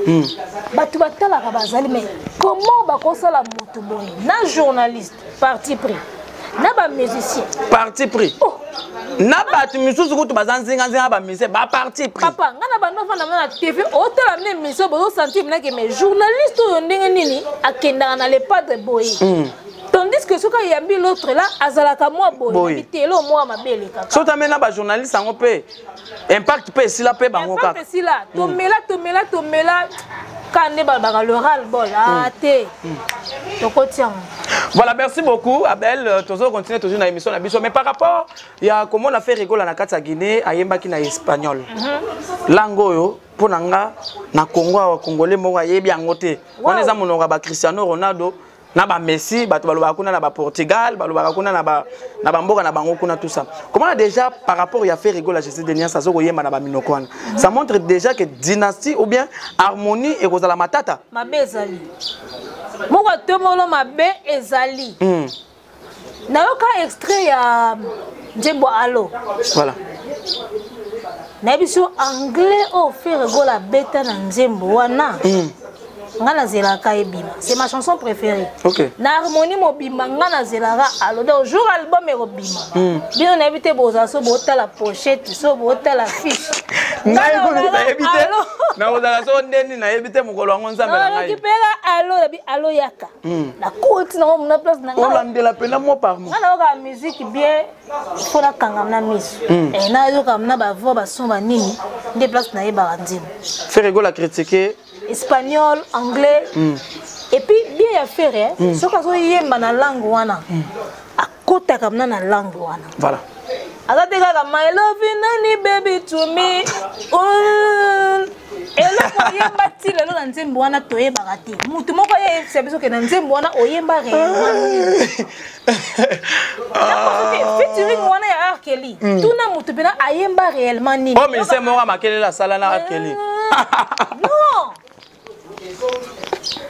[SPEAKER 2] bato batalaka bazali, mais comment bakosala motu boye na journaliste parti pris na bamusicien?
[SPEAKER 1] Parti pris.
[SPEAKER 2] Oh.
[SPEAKER 1] Na bato misusu kutu baza nzinganzinga, bamusicien baparti pris.
[SPEAKER 2] Papa, nga na bando ofanda nga na TV, otala mne émission, bozosentir mnake, mais journaliste oyo ndenge nini akendaka na Le Padre boye, tandis que soki ayambi l'autre là, azalaka mwa boye?
[SPEAKER 1] Boye.
[SPEAKER 2] Nayebi te, elo mwa mabe elekaka.
[SPEAKER 1] So tamena bajournaliste yango mpe impact mpe esila mpe bango
[SPEAKER 2] Impact
[SPEAKER 1] kaka.
[SPEAKER 2] Esila, tomela, tomela, tomela ka nde balobaka le ras le bol. Ah te, tokoti yango.
[SPEAKER 1] Voilà, merci beaucoup Abel. Tozo continuer toujours na émission na biso, mais par rapport ya comment on a fait rigoler na kati ya Guinée, ayembaki na espagnol, langue oyo mpo na nga na Congo awa, congolais moko ayebi yango te. Wana eza monoko ya baCristiano Ronaldo na baMessi, bato balobaka kuna na baPortugal, balobaka kuna na bamboka na bango kuna, tout ça. Comment déjà par rapport ya Ferre Gola, Jésus de nuance azo koyemba na baminoko wana, ça montre déjà que dynastie ou bien harmonie ekozala matata.
[SPEAKER 2] Mabe ezali moko atomolo, mabe ezali. Nayoka extrait ya nzembo Alo. Nayebi so anglais oyo Ferre Gola abeta na nzembo wana, nga nazelaka ebima, c'est ma chanson préférée. Na harmonie mobimba, nga nazelaka Alo. Donc jour album ekobima, bino nayebi te, bozala so botala pochette, so botala fiche.
[SPEAKER 1] Ngai kutu nayebi te nakozala so ndeni, nayebi te mokolo yango, Nzambe na ngai.
[SPEAKER 2] Nakipela Alo, nabi Alo yaka, nakoti nango na place na nga.
[SPEAKER 1] Olandela mpena mot par mot.
[SPEAKER 2] Nga nayoka musique bien, fo nakangama na miso. Eh, nayoka na bavoix, bason, banini, nde place nayebaka nzembo.
[SPEAKER 1] Ferre Gola critiqué.
[SPEAKER 2] Espagnol, anglais. Et puis bien ya Ferre, soki azoyemba na langue wana, akotaka mna na langue wana. Aza te kaka "my love nani baby to me". Eloko oyemba ti lelo na nzembo wana toyebaka te. Mutu moko ayebisa biso ke na nzembo wana oyemba réellement featuring wana ya R. Kelly. Tuna mutu mpena ayemba réellement nini.
[SPEAKER 1] O ministère moko ya makelele asala na R. Kelly.
[SPEAKER 2] Non,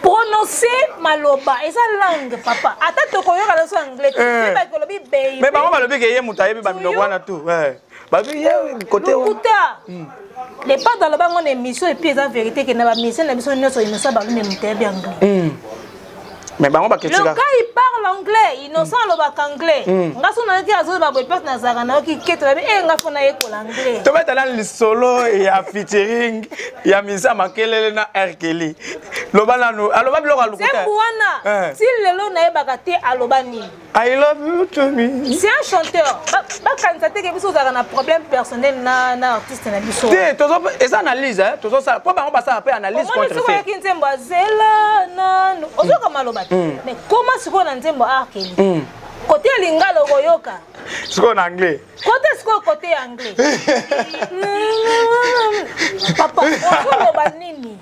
[SPEAKER 2] prononcer maloba eza langue, papa. Ata tokoyoka na biso anglais te, baki olobi baby.
[SPEAKER 1] Mais bango balobi ke ye moto ayebi baminoko wana tu. Balobi ye kote wana.
[SPEAKER 2] Lokuta. Le Padre aloba ngo na émission, et puis eza vérité ke na bamusicien na biso nyonso, Innocent Balume moto ayebi anglais.
[SPEAKER 1] Mais bango
[SPEAKER 2] Le
[SPEAKER 1] bakritikaka.
[SPEAKER 2] Gars, il parle anglais. Innocent alobaka anglais. Nga so nayoki azoyeba boye, place nazalaka nayoki keto, nabi e nga fo nayekola anglais.
[SPEAKER 1] Tobetala lisolo ya featuring ya misa makelele na R. Kelly. Loba nanu, aloba biloko ya lokuta.
[SPEAKER 2] Nzembo wana, ti lelo nayebaka te aloba nini.
[SPEAKER 1] "I love you to me."
[SPEAKER 2] C'est un chanteur. Bakanisa te ke biso ozalaka na problème personnel na artiste na biso.
[SPEAKER 1] Te, eza analyse, eh, tozosala mpo bango basala mpe analyse
[SPEAKER 2] Omoni
[SPEAKER 1] contre
[SPEAKER 2] soki
[SPEAKER 1] fe.
[SPEAKER 2] oyoki nzembo azela nanu, ozoyoka maloba te, mais koma sikoyo na nzembo R. Kelly, kote ya lingala okoyoka.
[SPEAKER 1] Sikoyo na anglais.
[SPEAKER 2] Kote sikoyo, kote ya anglais, papa, ozoloba nini?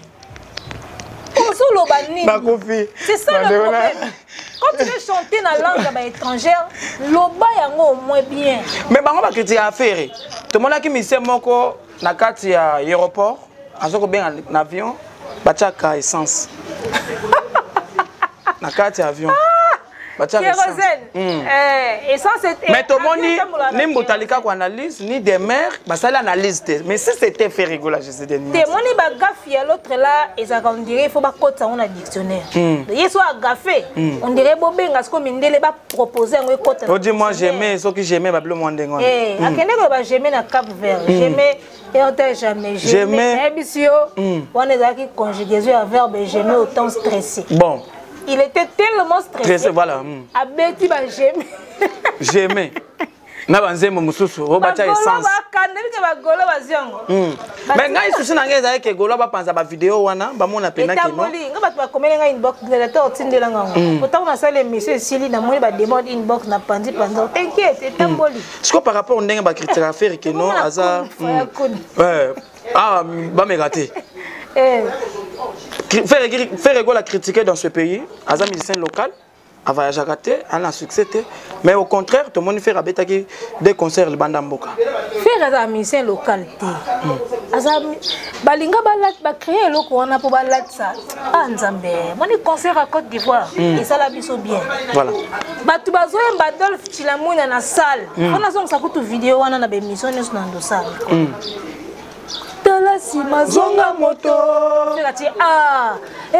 [SPEAKER 2] Ozoloba nini?
[SPEAKER 1] Nakufi.
[SPEAKER 2] C'est ça le
[SPEAKER 1] Bandeko
[SPEAKER 2] problème. Quand tu veux chanter na langue ya baétrangère, loba yango au moins bien.
[SPEAKER 1] Mais bango bakritika affaire. Tomonaki mise moko na kati ya aéroport, aza kobenga na avion, batiaka essence na kati ya avion. Batiaka essence.
[SPEAKER 2] Kérosène. Eh, essence
[SPEAKER 1] Mais tomoni ni mbuta likaku analyse ni des mères basali analyse te. Mais si c'était Ferre Gola, je sais
[SPEAKER 2] te moni bagaffe ya l'autre là ezalaka, on dirait il faut bakotisa yango na dictionnaire. Ye so agafe, on dirait bobenga siko mindele bapropose yango ekota na
[SPEAKER 1] Odi moi
[SPEAKER 2] dictionnaire.
[SPEAKER 1] J'aimais soki j'aimais babilo mwa ndenge wana.
[SPEAKER 2] Eh, akende koloba j'aimais na Cap Vert, j'aimais et jamais.
[SPEAKER 1] J'aimais.
[SPEAKER 2] J'aimais, nayebisi yo wana ezalaki conjugaison ya verbe j'aimais au temps stressé.
[SPEAKER 1] Bon,
[SPEAKER 2] Il était tellement stressé.
[SPEAKER 1] Stressé, voilà.
[SPEAKER 2] Abeti ba j'aimais.
[SPEAKER 1] J'aimais. Na banzembo mosusu oyo batya
[SPEAKER 2] Bagolo
[SPEAKER 1] essence.
[SPEAKER 2] bakanda bike, bagolo bazwi yango.
[SPEAKER 1] Mais ngai susi na ngai ezalaki ke golo bapanza bavideo wana, bamona pena keno.
[SPEAKER 2] Etamboli nga bato bakomeli ngai inbox, gladiateur otindelanga yango. Otango nasala émission esili, namoni bademande inbox na pandi panza. T'inquiète, etamboli.
[SPEAKER 1] Siko par rapport ndenge bakritikaka Ferre keno
[SPEAKER 2] Omona
[SPEAKER 1] aza
[SPEAKER 2] kuni, ya kuni.
[SPEAKER 1] Ouais. Ah, bameka te.
[SPEAKER 2] Eh,
[SPEAKER 1] Ferre Gola critiqué dans ce pays, aza musicien local, avoyageaka te, ana succès te, mais au contraire tomoni Ferre abetaki des concerts libanda mboka.
[SPEAKER 2] Ferre aza musicien local te. Aza balinga bacréer eloko wana mpo balatisa a Nzambe. Moni concert ya Côte d'Ivoire esala biso bien. Bato bazoyemba Adolphe Chilamwina na salle mpona azongisa kutu video wana na baémission nyonso na ndosala. Tala nsima,
[SPEAKER 1] zonga moto.
[SPEAKER 2] Ferre atie ah, eh,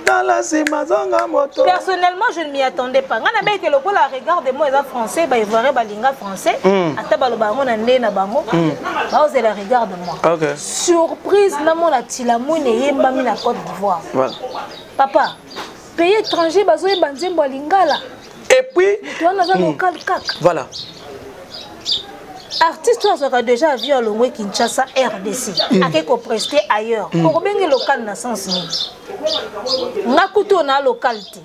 [SPEAKER 1] Tala nsima, zonga moto.
[SPEAKER 2] Personnellement, je ne m'y attendais pas. Nga nabeki lokola Regarde moi eza français, baivoirien balinga français, ata baloba yango na nde na bango, baozela Regarde moi. Surprise, namona Tilamwini eyembami na Côte d'Ivoire. Papa, pays étranger bazoyemba nzembo ya lingala.
[SPEAKER 1] Et puis
[SPEAKER 2] moto wana aza local kaka. Artiste oyo azwaka déjà avion, alongwe Kinshasa, RDC, ake koprester ailleurs, okobenge local na sens nini? Nga kutu oyo na local te.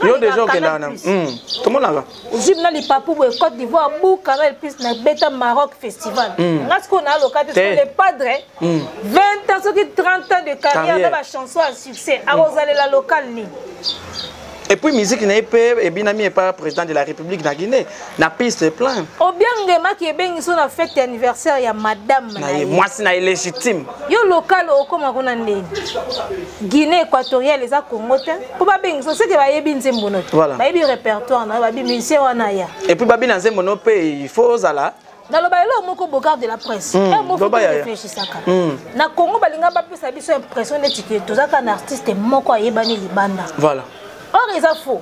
[SPEAKER 1] Yo déjà okendaka na tomonaka.
[SPEAKER 2] Ozwi na lipapu boye, Côte d'Ivoire, bu Canal Plus na beta Maroc festival. Nga sikoyo na local te.
[SPEAKER 1] Te.
[SPEAKER 2] Le padre, 20 ans soki 30 ans de carrière,
[SPEAKER 1] Carrière.
[SPEAKER 2] na bachanson ya succès, akozalela local nini?
[SPEAKER 1] Et puis musique na ye mpe ebinami epa président de la République na Guinée na piste plein.
[SPEAKER 2] Obiangemaki ebengi so na fête ya anniversaire ya madame
[SPEAKER 1] na
[SPEAKER 2] na
[SPEAKER 1] ye
[SPEAKER 2] ye.
[SPEAKER 1] Mwasi na ye légitime.
[SPEAKER 2] Yo local okóma kuna ndeni? Guinée équatoriale eza Congo te mpo babengi so seke bayebi nzembo no te. Bayebi répertoire na yo, babi musicien wana ya.
[SPEAKER 1] Et puis babina nzembo no mpe il faut ozala.
[SPEAKER 2] Naloba eloko moko, bogard de la presse, moko
[SPEAKER 1] loba yaya.
[SPEAKER 2] réfléchisaka na Congo, balinga bapesa biso impression neti ke toza kaka na artiste moko ayebani libanda. Or eza faux.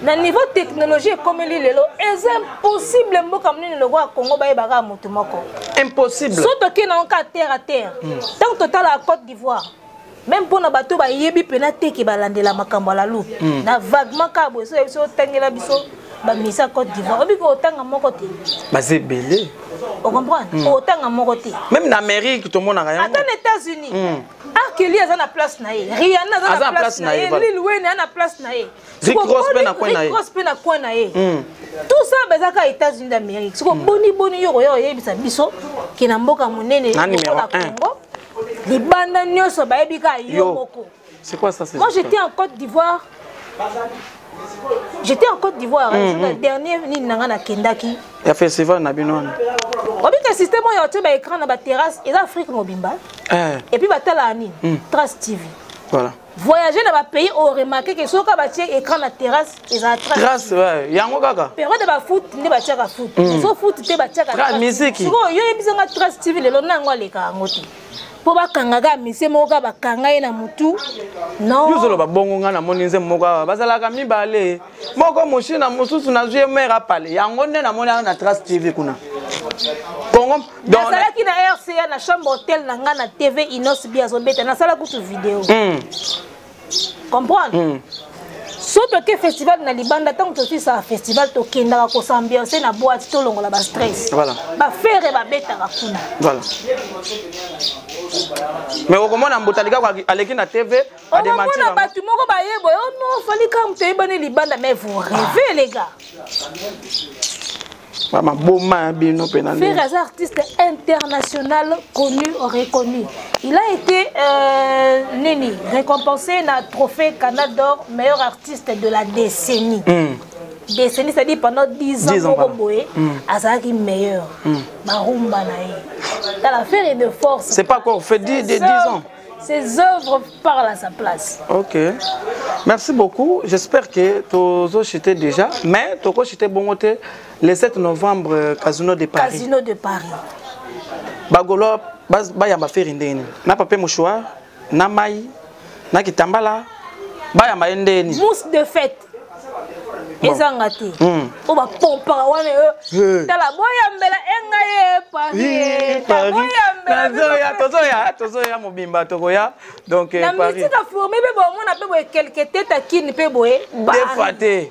[SPEAKER 2] Na niveau technologie ekomeli lelo, eza impossible mboka monene lokola Congo bayebaka motu moko.
[SPEAKER 1] Impossible.
[SPEAKER 2] So tokei nango kaka terre à terre, ntango totalaka Côte d'Ivoire, même mpona bato bayebi mpena teke balandela makambo ya lalu na vaguement kaka boye, so oyebi so otangela biso bamisa Côte d'Ivoire, obiki otanga moko te.
[SPEAKER 1] Baza ebele.
[SPEAKER 2] Ocomprendre, otanga moko te.
[SPEAKER 1] Même na Amérique tomonaka yango.
[SPEAKER 2] Ata na États-Unis, R. Kelly aza na place na ye, Rihanna aza na place na ye, Lil Wayne aza na place na ye.
[SPEAKER 1] Rick Ross mpe na coin na ye.
[SPEAKER 2] Rick Ross mpe na coin na ye. Tout ça bazaka États-Unis d'Amérique. Siko boni boni yo koya oyebisa biso ke na mboka monene
[SPEAKER 1] Na numéro
[SPEAKER 2] lokola
[SPEAKER 1] un.
[SPEAKER 2] Congo, libanda nyonso bayebi kaka yo
[SPEAKER 1] Yo.
[SPEAKER 2] moko?
[SPEAKER 1] C'est quoi ça, c'est
[SPEAKER 2] Moi, j'étais en Côte d'Ivoire, j'étais en Côte d'Ivoire mm dernier nini nanga nakendaki.
[SPEAKER 1] Ya festival na bino wana.
[SPEAKER 2] Obika système oyo otie baécran na baterrasse eza Afrique mobimba. Et puis batalaka nini? Trace TV. Voyager na bapays, oremarquer ke soki batie écran na terrasse, ezala Trace.
[SPEAKER 1] Trace, ouais. Yango kaka.
[SPEAKER 2] Période ya bafoot nde batiaka foot, so foot te batiaka
[SPEAKER 1] Trace, musique.
[SPEAKER 2] Sikoyo yo yebisanga, Trace TV lelo na yango aleka yango te mpo bakanga kaka misie moko, kaka bakanga ye na mutu, non.
[SPEAKER 1] Yo ozoloba bongo, ngai namoni nzembo moko awa, bazalaka mibale, moko moshina, mosusu nazwi ye mare apale. Yango nde namoni awa na Trace TV kuna Congo. Donc
[SPEAKER 2] Nazalaki na RCA na chambre hotel na ngai na TV, Innoss'B azobeta, nasala kutu video. Comprendre, so toke festival na libanda, ntango tosisaka festival, tokendaka kosambiance na boîte, tolongola bastress. Baferre babetaka kuna.
[SPEAKER 1] Voilà, mais okomona mbuta likako aleki na TV.
[SPEAKER 2] Okomona bato moko bayeba oh non, Fally kaka moto oyebani libanda. Mais vous rêvez, les gars.
[SPEAKER 1] Bamaboma ya bino mpena.
[SPEAKER 2] Ferre aza artiste international connu, reconnu. Il a été nini, récompensé na trophée Canal d'Or, meilleur artiste de la décennie. Décennie, c'est-à-dire pendant 10 ans,
[SPEAKER 1] 10 ans,
[SPEAKER 2] moko
[SPEAKER 1] voilà.
[SPEAKER 2] boye, azalaki meilleur. Barumba na ye. Dans l'affaire est de force.
[SPEAKER 1] C'est pas encore fait 10, 10 ans.
[SPEAKER 2] Ses œuvres parlent à sa place.
[SPEAKER 1] Ok. Merci beaucoup. J'espère que tozo chuté déjà. Mais toko chuté bongo te le 7 novembre euh, Casino de Paris.
[SPEAKER 2] Casino de Paris.
[SPEAKER 1] Bagolo bayamba Ferre ndenge nini? Na papier mouchoir, na mai, na kitambala, bayamba ye ndenge nini?
[SPEAKER 2] Mousse de fête. ezanga te hmm. oyo bapompaka wana eh. tala boyambela engai ye
[SPEAKER 1] paris tozoya tozoya mobimba tokoya donc eh,
[SPEAKER 2] na misika fourmi mpe bomona mpe boye quelque tete akini mpe boye
[SPEAKER 1] deux fois te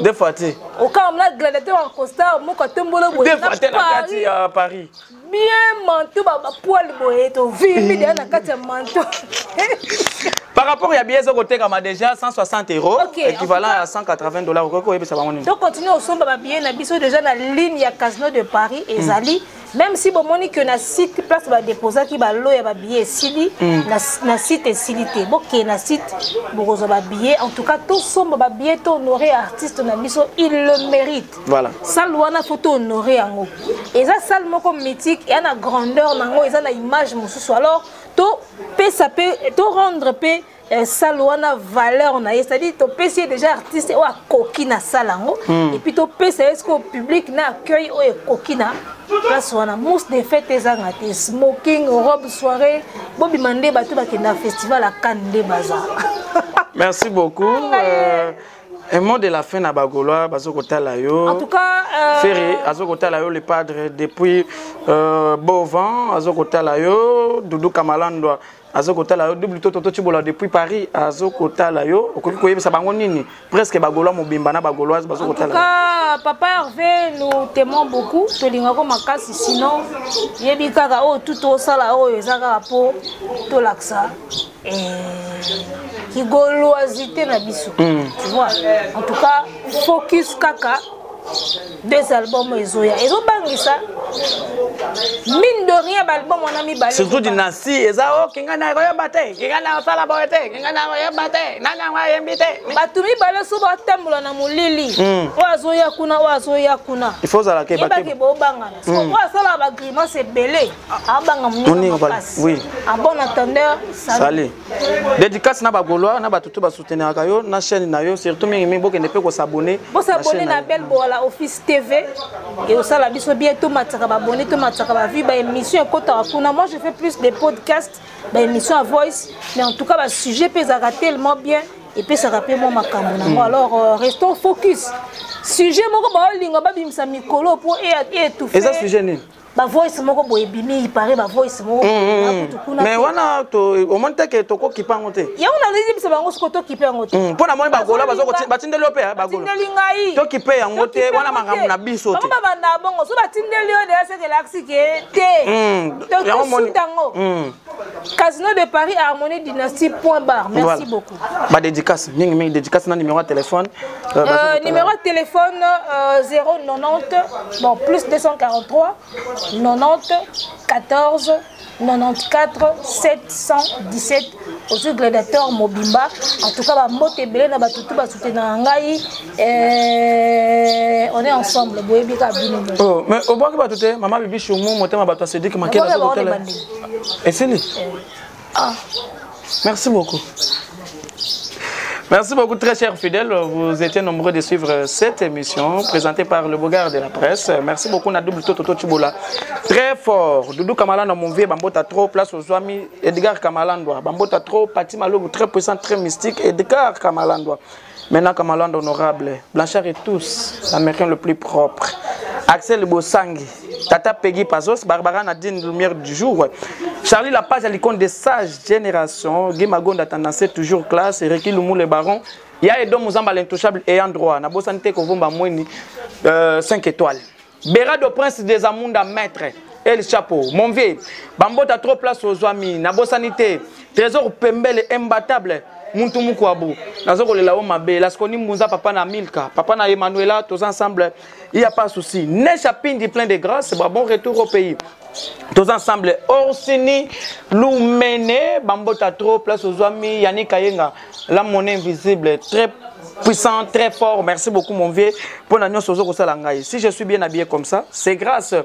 [SPEAKER 1] deux fois te
[SPEAKER 2] okanga mona gladiateur en costard moko atombolo boye
[SPEAKER 1] deux fois te na kati ya paris
[SPEAKER 2] bien manteau bapoile boye tovimbi deya na kati ya manteau
[SPEAKER 1] par rapport ya billet ezokotekama déjà 160 euros okay, équivalent à 180 dollars okoki koyebisa bango nini
[SPEAKER 2] tocontinue kosomba babillet na biso déjà na ligne ya casino de paris ezali mm. même si bomoni que na site place badeposaki balo ya babillet esili mm. na, na site esili te bokee na site bokozwa babillet en tout cas tosomba babillet tohonore artiste na biso il le mérite
[SPEAKER 1] voilà.
[SPEAKER 2] salle wana fo tohonore yango eza salle moko mythique eya na grandeur na yango eza na image mosusu alors topesa mpe torendre mpe euh, salle wana valeur na ye c'est-à-dire topesi ye déjà artiste oyo akoki na salle yango mm. et puis topesa ye sikoyo public na accueil oyo ekoki na place wana mousse de fête ezanga te smoking robe soirée bobima nde bato bakenda festival ya Cannes nde baza
[SPEAKER 1] merci beaucoup euh... Un mot de la fin na bagolois bazo kotala yo.
[SPEAKER 2] En tout cas, euh...
[SPEAKER 1] Ferre azo kotala yo le padre depuis euh, Beauvent azo kotala yo Doudou Kamalandwa azo kotala yo double toto toto chibola depuis Paris azo kotala yo okoki koyebisa bango nini presque bagolois mobimba na bagoloise bazo kotala.
[SPEAKER 2] En tout cas, papa Hervé nous t'aimons beaucoup tolingako makasi sinon yebi kaka oyo tout osala oyo eza kaka po tolakisa eh, gauloisité na biso mm. tu vois en tout cas focus kaka deux albums ezoya ezobangisa mine de rien baalbum wana mibale
[SPEAKER 1] surtout dynastie eza o oh, kinga na koyeba te kinga na osala boye te kinga na koyeba te nani yango ayembi te
[SPEAKER 2] bato mibale so batambola na molili hmm. oyo azoya kuna oyo azoya kuna
[SPEAKER 1] il faut ozala
[SPEAKER 2] kebake bobangana so hmm. oyo asalaka bagrimace ebele abanga moninga makasi
[SPEAKER 1] oui.
[SPEAKER 2] à bon entendeur
[SPEAKER 1] salut dédicace na bagaulois na bato to basouteniraka yo na chaîne na yo surtout mingimingi bokende mpe kosabone
[SPEAKER 2] bosabone na belle boala office tv ekosala biso bien tomatisaka babone tomatisaka bavue baémission ekotaka kuna moi je fais plus des podcasts baémission à voice mais en tout cas basujet mpe ezalaka tellement bien epesaka mpe mwa makambo nango mm. alors euh, restons focus sujet moko baolinga babimisa mikolo mpo
[SPEAKER 1] étouffe eza sujet nini
[SPEAKER 2] ba voice moko boye ebimi il paraît ba voice moko mm, mm,
[SPEAKER 1] mm. mais wana omoni te ke tokokipa yango te
[SPEAKER 2] yango nazozibisa bango siko tokipe yango te
[SPEAKER 1] mpo na moni bagola batindeli yo mpe eh,
[SPEAKER 2] batindeli ngai
[SPEAKER 1] tokipe yango te wana makambo na biso te
[SPEAKER 2] bango babanda bongo so batindeli yo deja seke elakisi ke te tosuta yango Casino de Paris Harmonie Dynastie point barre merci voilà. beaucoup
[SPEAKER 1] ba dédicace mingi mingi dédicace na numéro ya téléphone
[SPEAKER 2] euh, euh, numéro de téléphone euh, 090 bon plus 243 90 14 94 717 ozwi gladiateur mobimba en tout cas bambote ebele na bato tu basoutenaka ngai eh, on est ensemble boyebi kaka bino
[SPEAKER 1] oh, mais obwaki bato te mama bibi shumu motema bato ya cédrik makela esili eh. ah merci beaucoup Merci beaucoup, très chers fidèles. Vous étiez nombreux de suivre cette émission présentée par le Bogard de la presse. Merci beaucoup, Nadou Toto Chibola. Très fort. Doudou Kamalanda, mon vieux, Bambota trop, place aux amis. Edgar Kamalandwa. Bambota trop, Pati Malobu, très puissant, très mystique. Edgar Kamalandwa. Maintenant, Kamalanda honorable. Blanchard et tous, l'américain le plus propre. Axel Bossangi, Tata Peggy Pazos, Barbara Nadine, lumière du jour. Charlie Lapage à l'icône des sages générations. Guy Magonda, tendance toujours classe. Ricky Loumou, le baron. Ya Edo Muzamba, l'intouchable ayant droit. Nabo Sante Kovomba Mweni, 5 euh, étoiles. Berado Prince des Amunda, maître. El Chapo, mon vieux. Bambota trop place aux amis. Nabo Sanité. Trésor Pembele, imbattable. Muntu Mukwabu. Nazo kolela o mabe. Laskoni Mbunza, papa na Milka. Papa na Emanuela, tous ensemble. Il n'y a pas de souci. Nesha Pindi, plein de grâce. Bon retour au pays. Tous ensemble. Orsini, Lumene, Bambota trop place aux amis. Yannick Kayenga, la monnaie invisible. Très Puissant, très fort. Merci beaucoup, mon vieux. Pour la nyonso kosala ngai. Si je suis bien habillé comme ça, c'est grâce.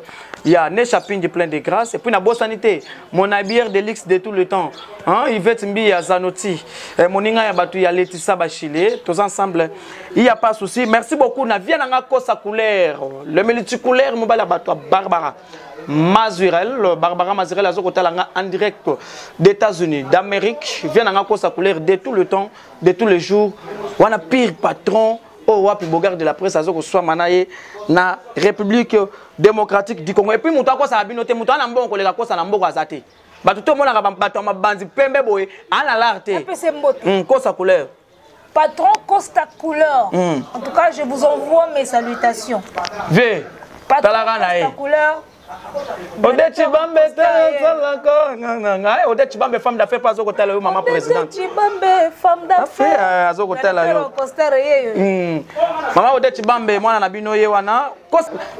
[SPEAKER 1] Il y a Nesha Pindi plein de grâce. Et puis, na sanité, mon habilleur de luxe de tout le temps. Hein, Yvette Mbi ya Zanotti. Eh, moninga ya batu ya Laetitia Bachile. Tous ensemble. Il n'y a pas de souci. Merci beaucoup. Na vient na kosa couleur. Le multicouleur, mobile batu Barbara. Mazurel, Barbara Mazurel azo kotala nga en direct d'États-Unis, d'Amérique, vient nga kosa couleur de tout le temps, de tous les jours. Wana pire patron oh wapi Bogard de la presse azo koswama na ye na République démocratique du Congo. Et puis moto akosa bino te, moto ana mbongo koleka kosa na mboko aza te. Bato to monaka bato ya mabanzi pembe boye, ana l'art te.
[SPEAKER 2] Apese mbote.
[SPEAKER 1] Kosa couleur.
[SPEAKER 2] Patron Costa Couleur. En tout cas, je vous envoie mes salutations.
[SPEAKER 1] V.
[SPEAKER 2] Patron
[SPEAKER 1] Talaka na ye.
[SPEAKER 2] Costa Couleur.
[SPEAKER 1] Odette Chibambe, ngai Odette Chibambe femme d'affaires pas azokotala yo maman présidente.
[SPEAKER 2] Chibambe femme d'affaires.
[SPEAKER 1] Azokotala yo.
[SPEAKER 2] Costa yeyo.
[SPEAKER 1] Maman Odette Chibambe mwana na bino ye wana.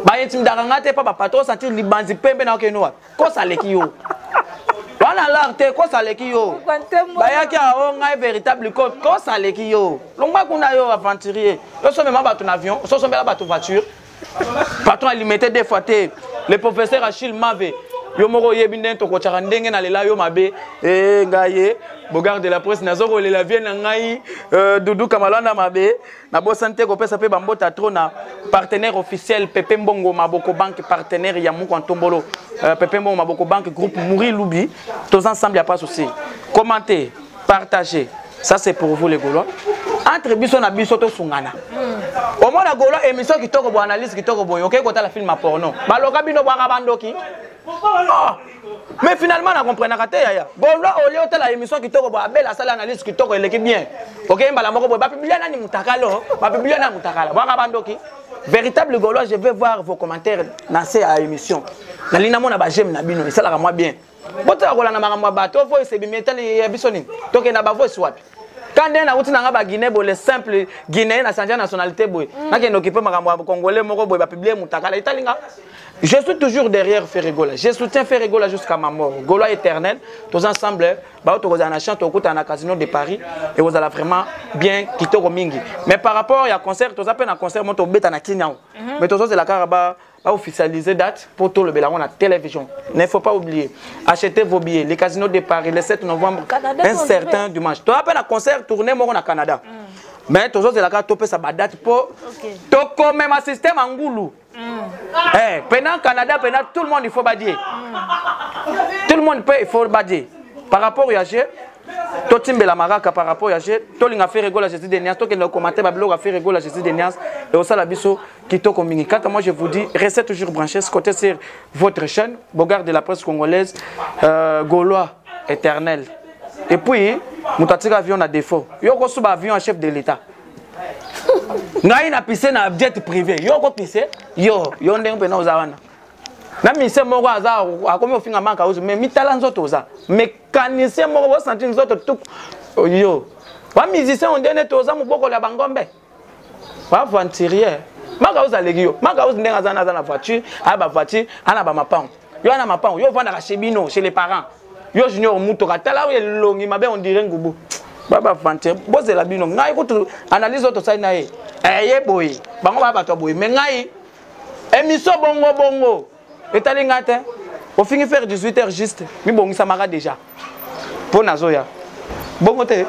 [SPEAKER 1] Ba intimidaka nga te pa ba patron sentir libanzi pembe na okeno wapi. Kosa leki yo. Wana l'art te kosa leki yo. Bayaki a ngai véritable kosa leki yo. Longwa kuna yo aventurier. Yo so mema bato na avion, so sombela bato voiture. Patron alimité deux fois te. Le professeur Achille Mave yo moko oyebi ndenge tokotyaka ndenge nalela yo mabe e ngai ye Bogard de la presse nazo kolela vie na ngai Doudou Kamalanda mabe nabosani te kopesa mpe bambota trop na partenaire officiel Pepe Mbongo Maboko Bank, partenaire ya Mukwa Ntombolo, Pepe Mbongo Maboko Bank, groupe Mouri Loubi. Tous ensemble, y a pas souci. Commentez, partagez, ça c'est pour vous les Gaulois. Entre biso na biso to sungana. Au moins la Gaulois émission kitoko bo analyse kitoko boye, OK kota la film à porno. Baloka bino bwaka bandoki. Oh! Mais finalement na comprenaka te yaya. Gaulois au lieu la émission kitoko bo abela sala analyse kitoko eleki bien. OK mbala moko boye ba publier nani mutakalo, ba publier nani mutakala. Bwaka bandoki. Véritable Gaulois, je vais voir vos commentaires dans cette émission. Na lina mona ba j'aime na bino, esalaka moi bien. Botala kolanda makambo ya bato, voice ebimi etali ya biso nini? Tokenda ba voice wapi? Quand ndenge nauti nanga ba Guinée boye, le simple Guinéen na changer nationalité boye. Nakende occuper makambo ya Congolais moko boye, ba publier mutakala etali nga. Je suis toujours derrière Ferre Gola. Je soutiens Ferre Gola jusqu'à ma mort. Gola éternel, tous ensemble, ba tokozala na chant, tokutana na casino de Paris et kozala vraiment bien kitoko mingi. Mais par rapport ya concert, toza pe na concert moto beta na Kenya. Mais tozozela kaka ba officialiser date pour tout le Bélaron à la télévision. Ne faut pas oublier. Achetez vos billets. Les casinos de Paris, le 7 novembre,
[SPEAKER 2] Canada,
[SPEAKER 1] un
[SPEAKER 2] on
[SPEAKER 1] certain
[SPEAKER 2] dirait.
[SPEAKER 1] dimanche. Toi, appelle un concert tourné au Canada. Mais toujours, c'est la carte topé sa date pour toko même un système en goulou. Eh, pendant Canada, pendant tout le monde, il faut badier. Tout le monde peut, il faut badier. Par rapport au G, totimbela maraka par rapport à G, tolinga Ferre Gola Jésus de Nias, tokende commenter ba biloko Ferre Gola Jésus de Nias et osala biso kitoko mingi. Quant à moi, je vous dis, restez toujours branchés, côté sur votre chaîne, Bogard de la presse congolaise, Gaulois éternel. Et puis, mutatika avion na défaut. Yo ko suba avion chef de l'État. Ngai na pisse na jet privé. Yo ko pisse, yo, yo ndenge pena oza wana. Na mise moko aza akomi ofinga manka ozo mais mitala nzoto oza. Mécanicien moko bo sentir nzoto tout yo. Ba musicien on ndene toza moboko la bangombe. Ba aventurier. Maka oza legi yo. Maka oza ndenge aza na na voiture, a ba voiture, ana ba mapango. Yo ana mapango, yo vanda chez bino, chez les parents. Yo junior muto katala oyo elongi mabe on dirait ngubu. Ba ba aventurier, bozela bino. Ngai kutu analyse oto sai na ye. Eh ye boye. Bango ba bato boye. Mais ngai émission bongo bongo. Etali nga te. Ofingi faire 18h juste, mi bongisa maka déjà. Po nazoya. Bongo te.